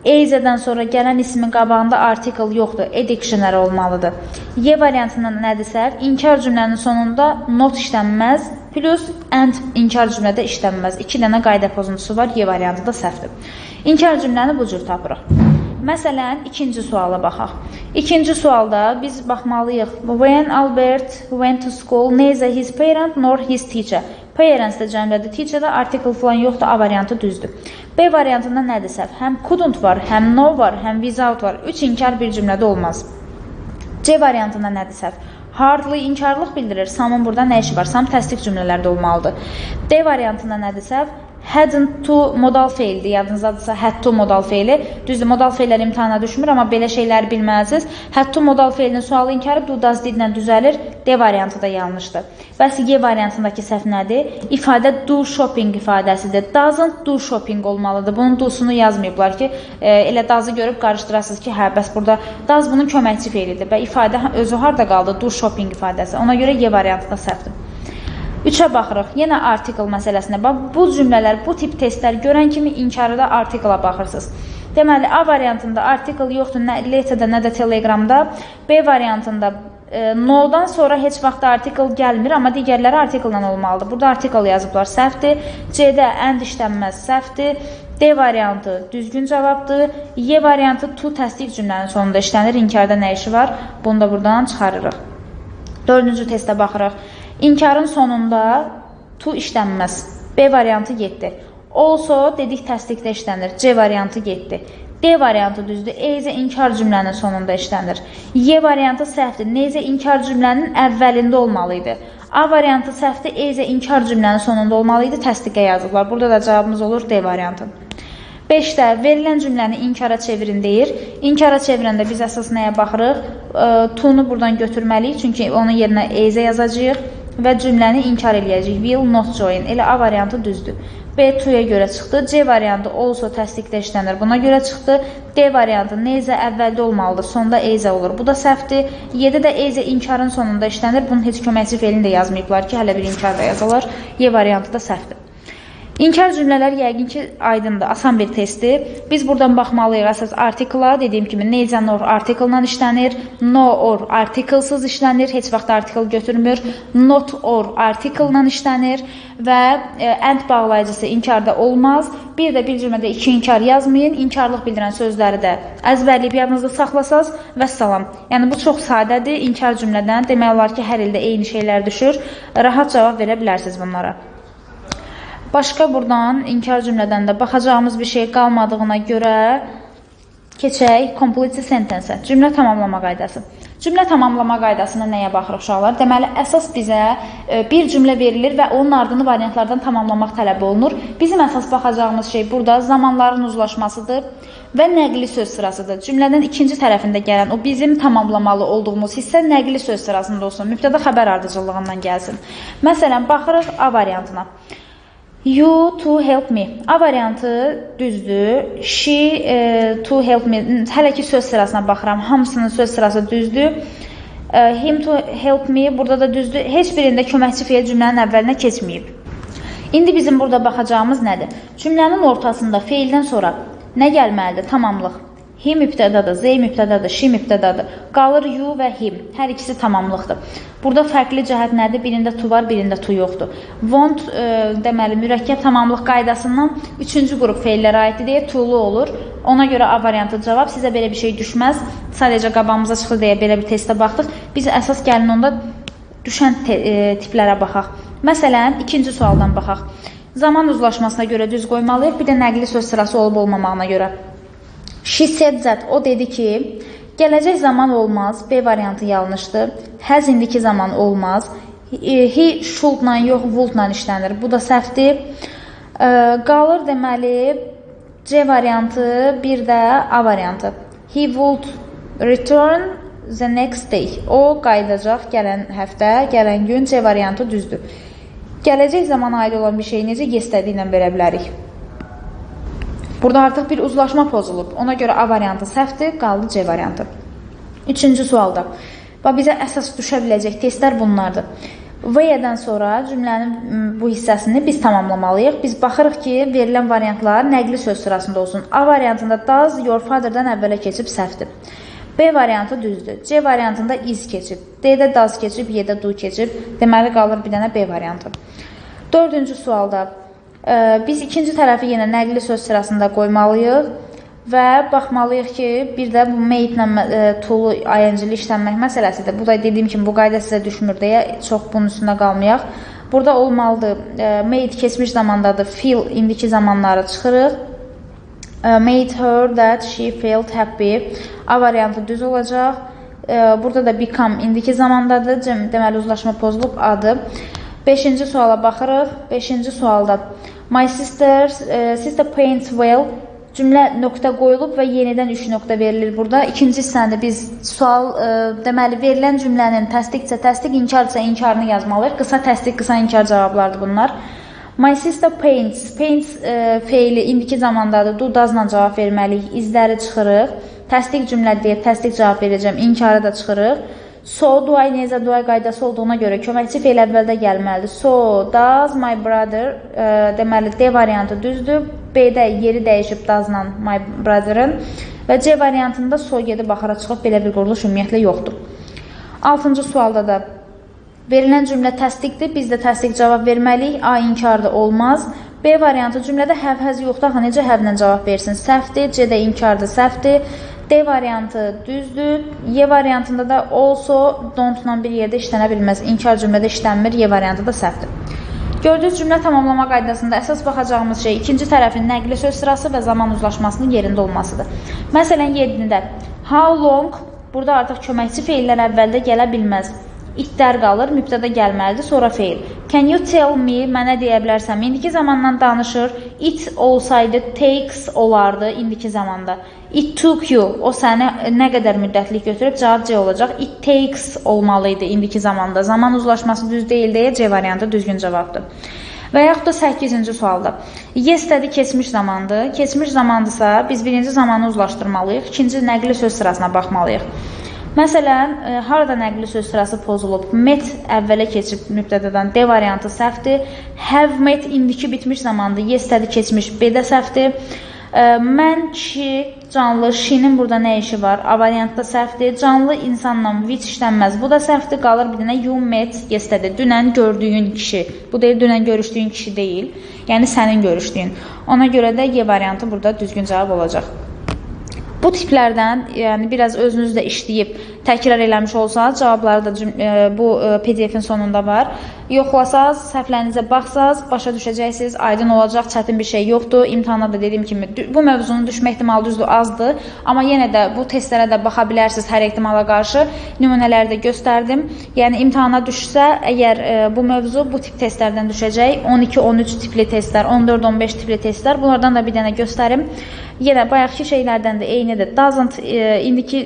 Eyzədən sonra gələn ismin qabağında artikel yoxdur, a dictionary olmalıdır. Y variantında nədir səhv? İnkar cümlənin sonunda not işlənməz, plus and inkar cümlədə işlənməz. İki dənə qayda pozuntusu var, Y variantı da səhvdir. İnkar cümləni bu cür tapırıq. Məsələn, ikinci suala baxaq. İkinci sualda biz baxmalıyıq. When Albert went to school, neither his parent nor his teacher. Parents də cəmlədir, teacher də artikel falan yoxdur, A variantı düzdür. B variantında nədir səhv? Həm couldn't var, həm no var, həm without var. Üç inkar bir cümlədə olmaz. C variantında nədir səhv? Hardly inkarlıq bildirir. Some-ın burada nə işi var? Some təsdiq cümlələrdə olmalıdır. D variantında nədir səhv? Hadn't to modal feildir. Yadınızdadırsa had to modal feili. Düzdür, modal feillər imtahana düşmür, amma belə şeyləri bilməlisiniz. Had to modal feilinin sualı inkarı do, does, did ilə düzəlir. D variantı da yanlışdır. Bəs Y variantındakı səhv nədir? İfadə do shopping ifadəsidir. Doesn't do shopping olmalıdır. Bunun do-sunu yazmayıblar ki, elə does-ı görüb qarışdırasınız ki, hə, bəs burada does bunun köməkçi feilidir və ifadə özü harda qaldı? Do shopping ifadəsi. Ona görə Y variantı da səhvdir. 3-ə baxırıq. Yenə artikel məsələsinə. Bax, bu cümlələr, bu tip testlər görən kimi inkarda artikela baxırsınız. Deməli, A variantında artikel yoxdur, nə letter'da, nə də Telegramda. B variantında no-dan sonra heç vaxt artikel gəlmir, amma digərləri artikella olmalıdır. Burada artikel yazıblar, səhvdir. C-də and işlənməz, səhvdir. D variantı düzgün cavabdır. Y variantı to təsdiq cümlənin sonunda işlənir. İnkarda nə işi var? Bunu da buradan çıxarırıq. Dördüncü testə baxırıq. İnkarın sonunda to işlənməz. B variantı getdi. Also dedik təsdiqdə işlənir. C variantı getdi. D variantı düzdür. Eyzə inkar cümlənin sonunda işlənir. Y variantı səhvdir. Neyzə inkar cümlənin əvvəlində olmalı idi. A variantı səhvdir. Eyzə inkar cümlənin sonunda olmalı idi. Təsdiqə yazıblar. Burada da cavabımız olur D variantı. 5-də verilən cümləni inkara çevirin deyir. İnkara çevirəndə biz əsas nəyə baxırıq? To-nu buradan götürməliyik. Çünki onun yerinə eyzə yazacağıq və cümləni inkar eləyəcəyik. Will not join. Elə A variantı düzdür. B to-ya görə çıxdı. C variantı also təsdiqdə işlənir. Buna görə çıxdı. D variantı neyzə əvvəldə olmalıdır. Sonda eyzə olur. Bu da səhvdir. Y-də də eyzə inkarın sonunda işlənir. Bunun heç köməkçi feilini də yazmayıblar ki, hələ bir inkar da yazılır. Y variantı da səhvdir. İnkar cümlələr yəqin ki, aydındır, asan bir testdir. Biz buradan baxmalıyıq əsas artikla. Dediyim kimi, neither nor article-la işlənir, no or articlesız işlənir, heç vaxt article götürmür, not or article-la işlənir və and bağlayıcısı inkarda olmaz. Bir də bir cümlədə iki inkar yazmayın, inkarlıq bildirən sözləri də əzbərləyib yadınızda saxlasaz vəssalam. Yəni, bu çox sadədir, inkar cümlədən demək olar ki, hər ildə eyni şeylər düşür. Rahat cavab verə bilərsiniz bunlara. Başqa buradan inkar cümlədən də baxacağımız bir şey qalmadığına görə keçək complete sentence-ə. Cümlə tamamlama qaydası. Cümlə tamamlama qaydasına nəyə baxırıq uşaqlar? Deməli, əsas bizə bir cümlə verilir və onun ardını variantlardan tamamlamaq tələb olunur. Bizim əsas baxacağımız şey burada zamanların uzlaşmasıdır və nəqli söz sırasıdır. Cümlənin ikinci tərəfində gələn o bizim tamamlamalı olduğumuz hissə nəqli söz sırasında olsun. Mübtəda xəbər ardıcıllığından gəlsin. Məsələn, baxırıq A variantına. You to help me. A variantı düzdür. She to help me. Hələ ki söz sırasına baxıram. Hamısının söz sırası düzdür. Him to help me burada da düzdür. Heç birində köməkçi feil cümlənin əvvəlinə keçməyib. İndi bizim burada baxacağımız nədir? Cümlənin ortasında feildən sonra nə gəlməlidir? Tamamlıq. He mübtədadır, they mübtədadır, she mübtədadır. Qalır you və him. Hər ikisi tamamlıqdır. Burada fərqli cəhət nədir? Birində to var, birində to yoxdur. Want deməli, mürəkkəb tamamlıq qaydasından üçüncü qrup feillərə aiddir deyə to'lu olur. Ona görə A variantı cavab. Sizə belə bir şey düşməz. Sadəcə qabağımıza çıxır deyə belə bir testə baxdıq. Biz əsas gəlin onda düşən tiplərə baxaq. Məsələn, ikinci sualdan baxaq. Zaman uzlaşmasına görə düz qoymalıyıq. Bir də nəqli söz sırası olub olmamağına görə. She said that. O dedi ki, gələcək zaman olmaz. B variantı yanlışdır. Has indiki zaman olmaz. He should-la yox, would-la işlənir. Bu da səhvdir. Qalır deməli C variantı, bir də A variantı. He would return the next day. O qayıdacaq gələn həftə, gələn gün. C variantı düzdür. Gələcək zamana aid olan bir şeyi necə yesterday ilə verə bilərik? Burada artıq bir uzlaşma pozulub. Ona görə A variantı səhvdir, qaldı C variantı. Üçüncü sualda. Bax, bizə əsas düşə biləcək testlər bunlardır. V-dən sonra cümlənin bu hissəsini biz tamamlamalıyıq. Biz baxırıq ki, verilən variantlar nəqli söz sırasında olsun. A variantında does your father-dan əvvələ keçib səhvdir. B variantı düzdür. C variantında is keçib. D-də does keçib, Y-də do keçib. Deməli, qalır bir dənə B variantı. Dördüncü sualda biz ikinci tərəfi yenə nəqli söz sırasında qoymalıyıq və baxmalıyıq ki, bir də bu made-ilə to'lu ing-li işlənmək məsələsidir. Bu da dediyim kimi bu qayda sizə düşmür deyə çox bunun üstündə qalmayaq. Burada olmalıdır. Made keçmiş zamandadır. Feel indiki zamanları çıxırıq. Made her that she felt happy. A variantı düz olacaq. Burada da become indiki zamandadır. Deməli, uzlaşma pozulub adı. Beşinci suala baxırıq. Beşinci sualda my sister paints well. Cümlə nöqtə qoyulub və yenidən 3 nöqtə verilir burada. İkinci hissəndə biz sual, deməli, verilən cümlənin təsdiqsə təsdiq, inkarsa inkarını yazmalıyıq. Qısa təsdiq, qısa inkar cavablardır bunlar. My sister paints. Paints feili indiki zamandadır. Do, does-la cavab verməliyik. İzləri çıxırıq. Təsdiq cümlə deyib, təsdiq cavab verəcəm. İnkarı da çıxırıq. So, do I, necə do I qaydası olduğuna görə köməkçi feil əvvəldə gəlməlidir. So, does my brother, deməli, D variantı düzdür. B-də yeri dəyişib does-la my brother-ın və C variantında so gedib axıra çıxıb, belə bir quruluş ümumiyyətlə yoxdur. Altıncı sualda da verilən cümlə təsdiqdir. Biz də təsdiq cavab verməliyik. A inkardır, olmaz. B variantı cümlədə have, has yoxdur. Axı necə have-lə cavab versin? Səhvdir. C-də inkardır, səhvdir. D variantı düzdür. Y variantında da also don't-la bir yerdə işlənə bilməz. İnkar cümlədə işlənmir. Y variantı da səhvdir. Gördüyünüz cümlə tamamlama qaydasında əsas baxacağımız şey ikinci tərəfin nəqli söz sırası və zaman uzlaşmasının yerində olmasıdır. Məsələn, 7-də how long burada artıq köməkçi feillər əvvəldə gələ bilməz. İtlər qalır, mübtəda gəlməlidir, sonra feil. Can you tell me, mənə deyə bilərsən, indiki zamandan danışır. It olsaydı takes olardı indiki zamanda. It took you, o səni nə qədər müddətlik götürüb, cavab C olacaq. It takes olmalıydı indiki zamanda. Zaman uzlaşması düz deyil deyə C variantı düzgün cavabdır. Və yaxud da 8-ci sualda. Yesterday keçmiş zamandır. Keçmiş zamandısa biz birinci zamanı uzlaşdırmalıyıq, ikinci nəqli söz sırasına baxmalıyıq. Məsələn, harada nəqli söz sırası pozulub? Met əvvələ keçib mübtədadan, D variantı səhvdir. Have met indiki bitmiş zamandır, yesterday keçmiş, B-də səhvdir. Mən, kişi, canlı, she-nin burada nə işi var? A variantda səhvdir. Canlı insanla which işlənməz. Bu da səhvdir. Qalır bir dənə you met yesterday. Dünən gördüyün kişi. Bu deyil, dünən görüşdüyün kişi deyil. Yəni sənin görüşdüyün. Ona görə də Y variantı burada düzgün cavab olacaq. Bu tiplərdən, yəni biraz özünüz də işləyib təkrar eləmiş olsanız, cavabları da bu PDF-in sonunda var. Yoxlasaz, səhvlərinizə baxsaz, başa düşəcəksiniz, aydın olacaq, çətin bir şey yoxdur. İmtahana da dediyim kimi bu mövzunun düşmə ehtimalı düzdür, azdır. Amma yenə də bu testlərə də baxa bilərsiniz hər ehtimala qarşı. Nümunələri də göstərdim. Yəni imtahana düşsə, əgər bu mövzu bu tip testlərdən düşəcək, 12-13 tipli testlər, 14-15 tipli testlər, bunlardan da bir dənə göstərim. Yenə bayaqki şeylərdən də eynidir. Doesn't indiki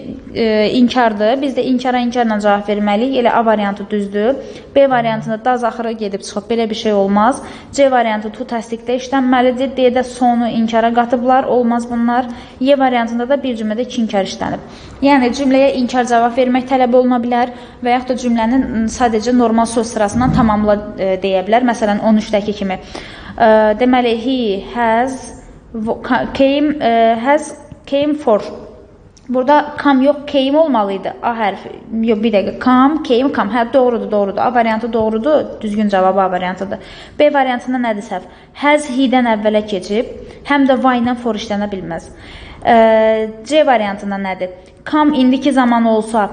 inkardır. Biz də inkara inkarla cavab verməliyik. Elə A variantı düzdür. B variantında does axırı gedib çıxıb. Belə bir şey olmaz. C variantı to təsdiqdə işlənməlidir. D-də sonu inkara qatıblar. Olmaz bunlar. Y variantında da bir cümlədə iki inkar işlənib. Yəni cümləyə inkar cavab vermək tələb oluna bilər və yaxud da cümlənin sadəcə normal söz sırasından tamamla deyə bilər. Məsələn 13-dəki kimi. Deməli he has came, has came for. Burada come yox, came olmalıydı. A hərfi. Yox, bir dəqiqə. Come, came, come. Hə, doğrudur, doğrudur. A variantı doğrudur. Düzgün cavab A variantıdır. B variantında nədir səhv? Has he-dən əvvələ keçib, həm də why ilə for işlənə bilməz. C variantında nədir? Come indiki zaman olsa,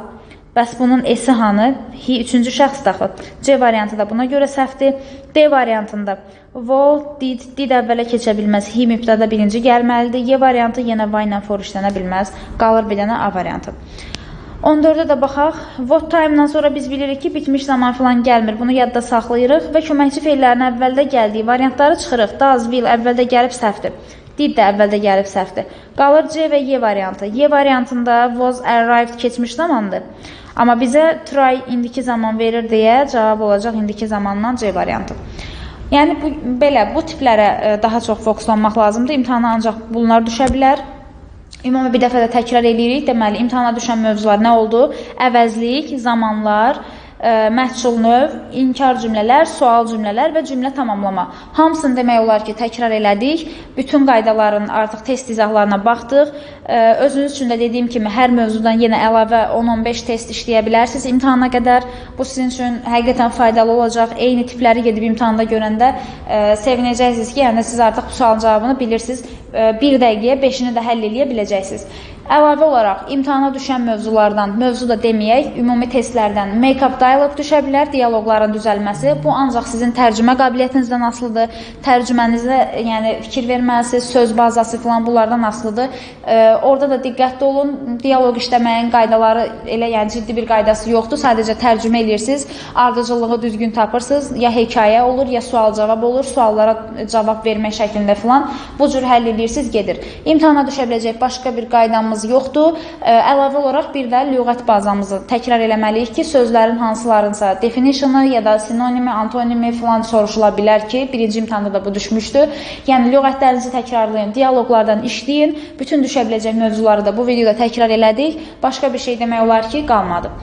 bəs bunun S-i hanı? He üçüncü şəxs daxil. C variantı da buna görə səhvdir. D variantında what, did, did əvvələ keçə bilməz. He mübtəda birinci gəlməlidir. Y variantı yenə why ilə for işlənə bilməz. Qalır bir dənə A variantı. 14-ə də baxaq. What time-dan sonra biz bilirik ki, bitmiş zaman filan gəlmir. Bunu yadda saxlayırıq və köməkçi feillərin əvvəldə gəldiyi variantları çıxırıq. Does, will əvvəldə gəlib səhvdir. Did də əvvəldə gəlib səhvdir. Qalır C və Y variantı. Y variantında was arrived keçmiş zamandır. Amma bizə try indiki zaman verir deyə cavab olacaq indiki zamandan C variantı. Yəni bu belə bu tiplərə daha çox fokuslanmaq lazımdır. İmtahana ancaq bunlar düşə bilər. Ümumi bir dəfə də təkrar eləyirik. Deməli, imtahana düşən mövzular nə oldu? Əvəzlik, zamanlar, məhsul növ, inkar cümlələr, sual cümlələr və cümlə tamamlama. Hamısını demək olar ki, təkrar elədik. Bütün qaydaların artıq test izahlarına baxdıq. Özünüz üçün də dediyim kimi hər mövzudan yenə əlavə 10-15 test işləyə bilərsiniz imtahana qədər. Bu sizin üçün həqiqətən faydalı olacaq. Eyni tipləri gedib imtahanda görəndə sevinəcəksiniz ki, yəni siz artıq bu sualın cavabını bilirsiniz. Bir dəqiqəyə 5-ini də həll eləyə biləcəksiniz. Əlavə olaraq imtahana düşən mövzulardan, mövzu da deməyək, ümumi testlərdən make-up dialogue düşə bilər, dialoqların düzəlməsi. Bu ancaq sizin tərcümə qabiliyyətinizdən asılıdır. Tərcümənizə, yəni fikir verməlisiniz, söz bazası filan bunlardan asılıdır. Orada da diqqətli olun. Dialoq işləməyin qaydaları elə yəni ciddi bir qaydası yoxdur. Sadəcə tərcümə eləyirsiniz, ardıcıllığı düzgün tapırsınız. Ya hekayə olur, ya sual-cavab olur. Suallara cavab vermək şəklində filan bu cür həll eləyirsiniz, gedir. İmtahana düşə biləcək başqa bir qaydamız yoxdur. Əlavə olaraq bir də lüğət bazamızı təkrar eləməliyik ki, sözlərin hansılarınsa definitionu ya da sinonimi, antonimi filan soruşula bilər ki, birinci imtahanda da bu düşmüşdü. Yəni lüğətlərinizi təkrarlayın, dialoqlardan işləyin. Bütün düşə biləcək mövzuları da bu videoda təkrar elədik. Başqa bir şey demək olar ki, qalmadı.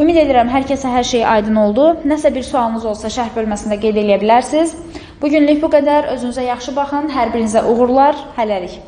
Ümid edirəm hər kəsə hər şey aydın oldu. Nəsə bir sualınız olsa şərh bölməsində qeyd eləyə bilərsiniz. Bugünlük bu qədər. Özünüzə yaxşı baxın. Hər birinizə uğurlar. Hələlik.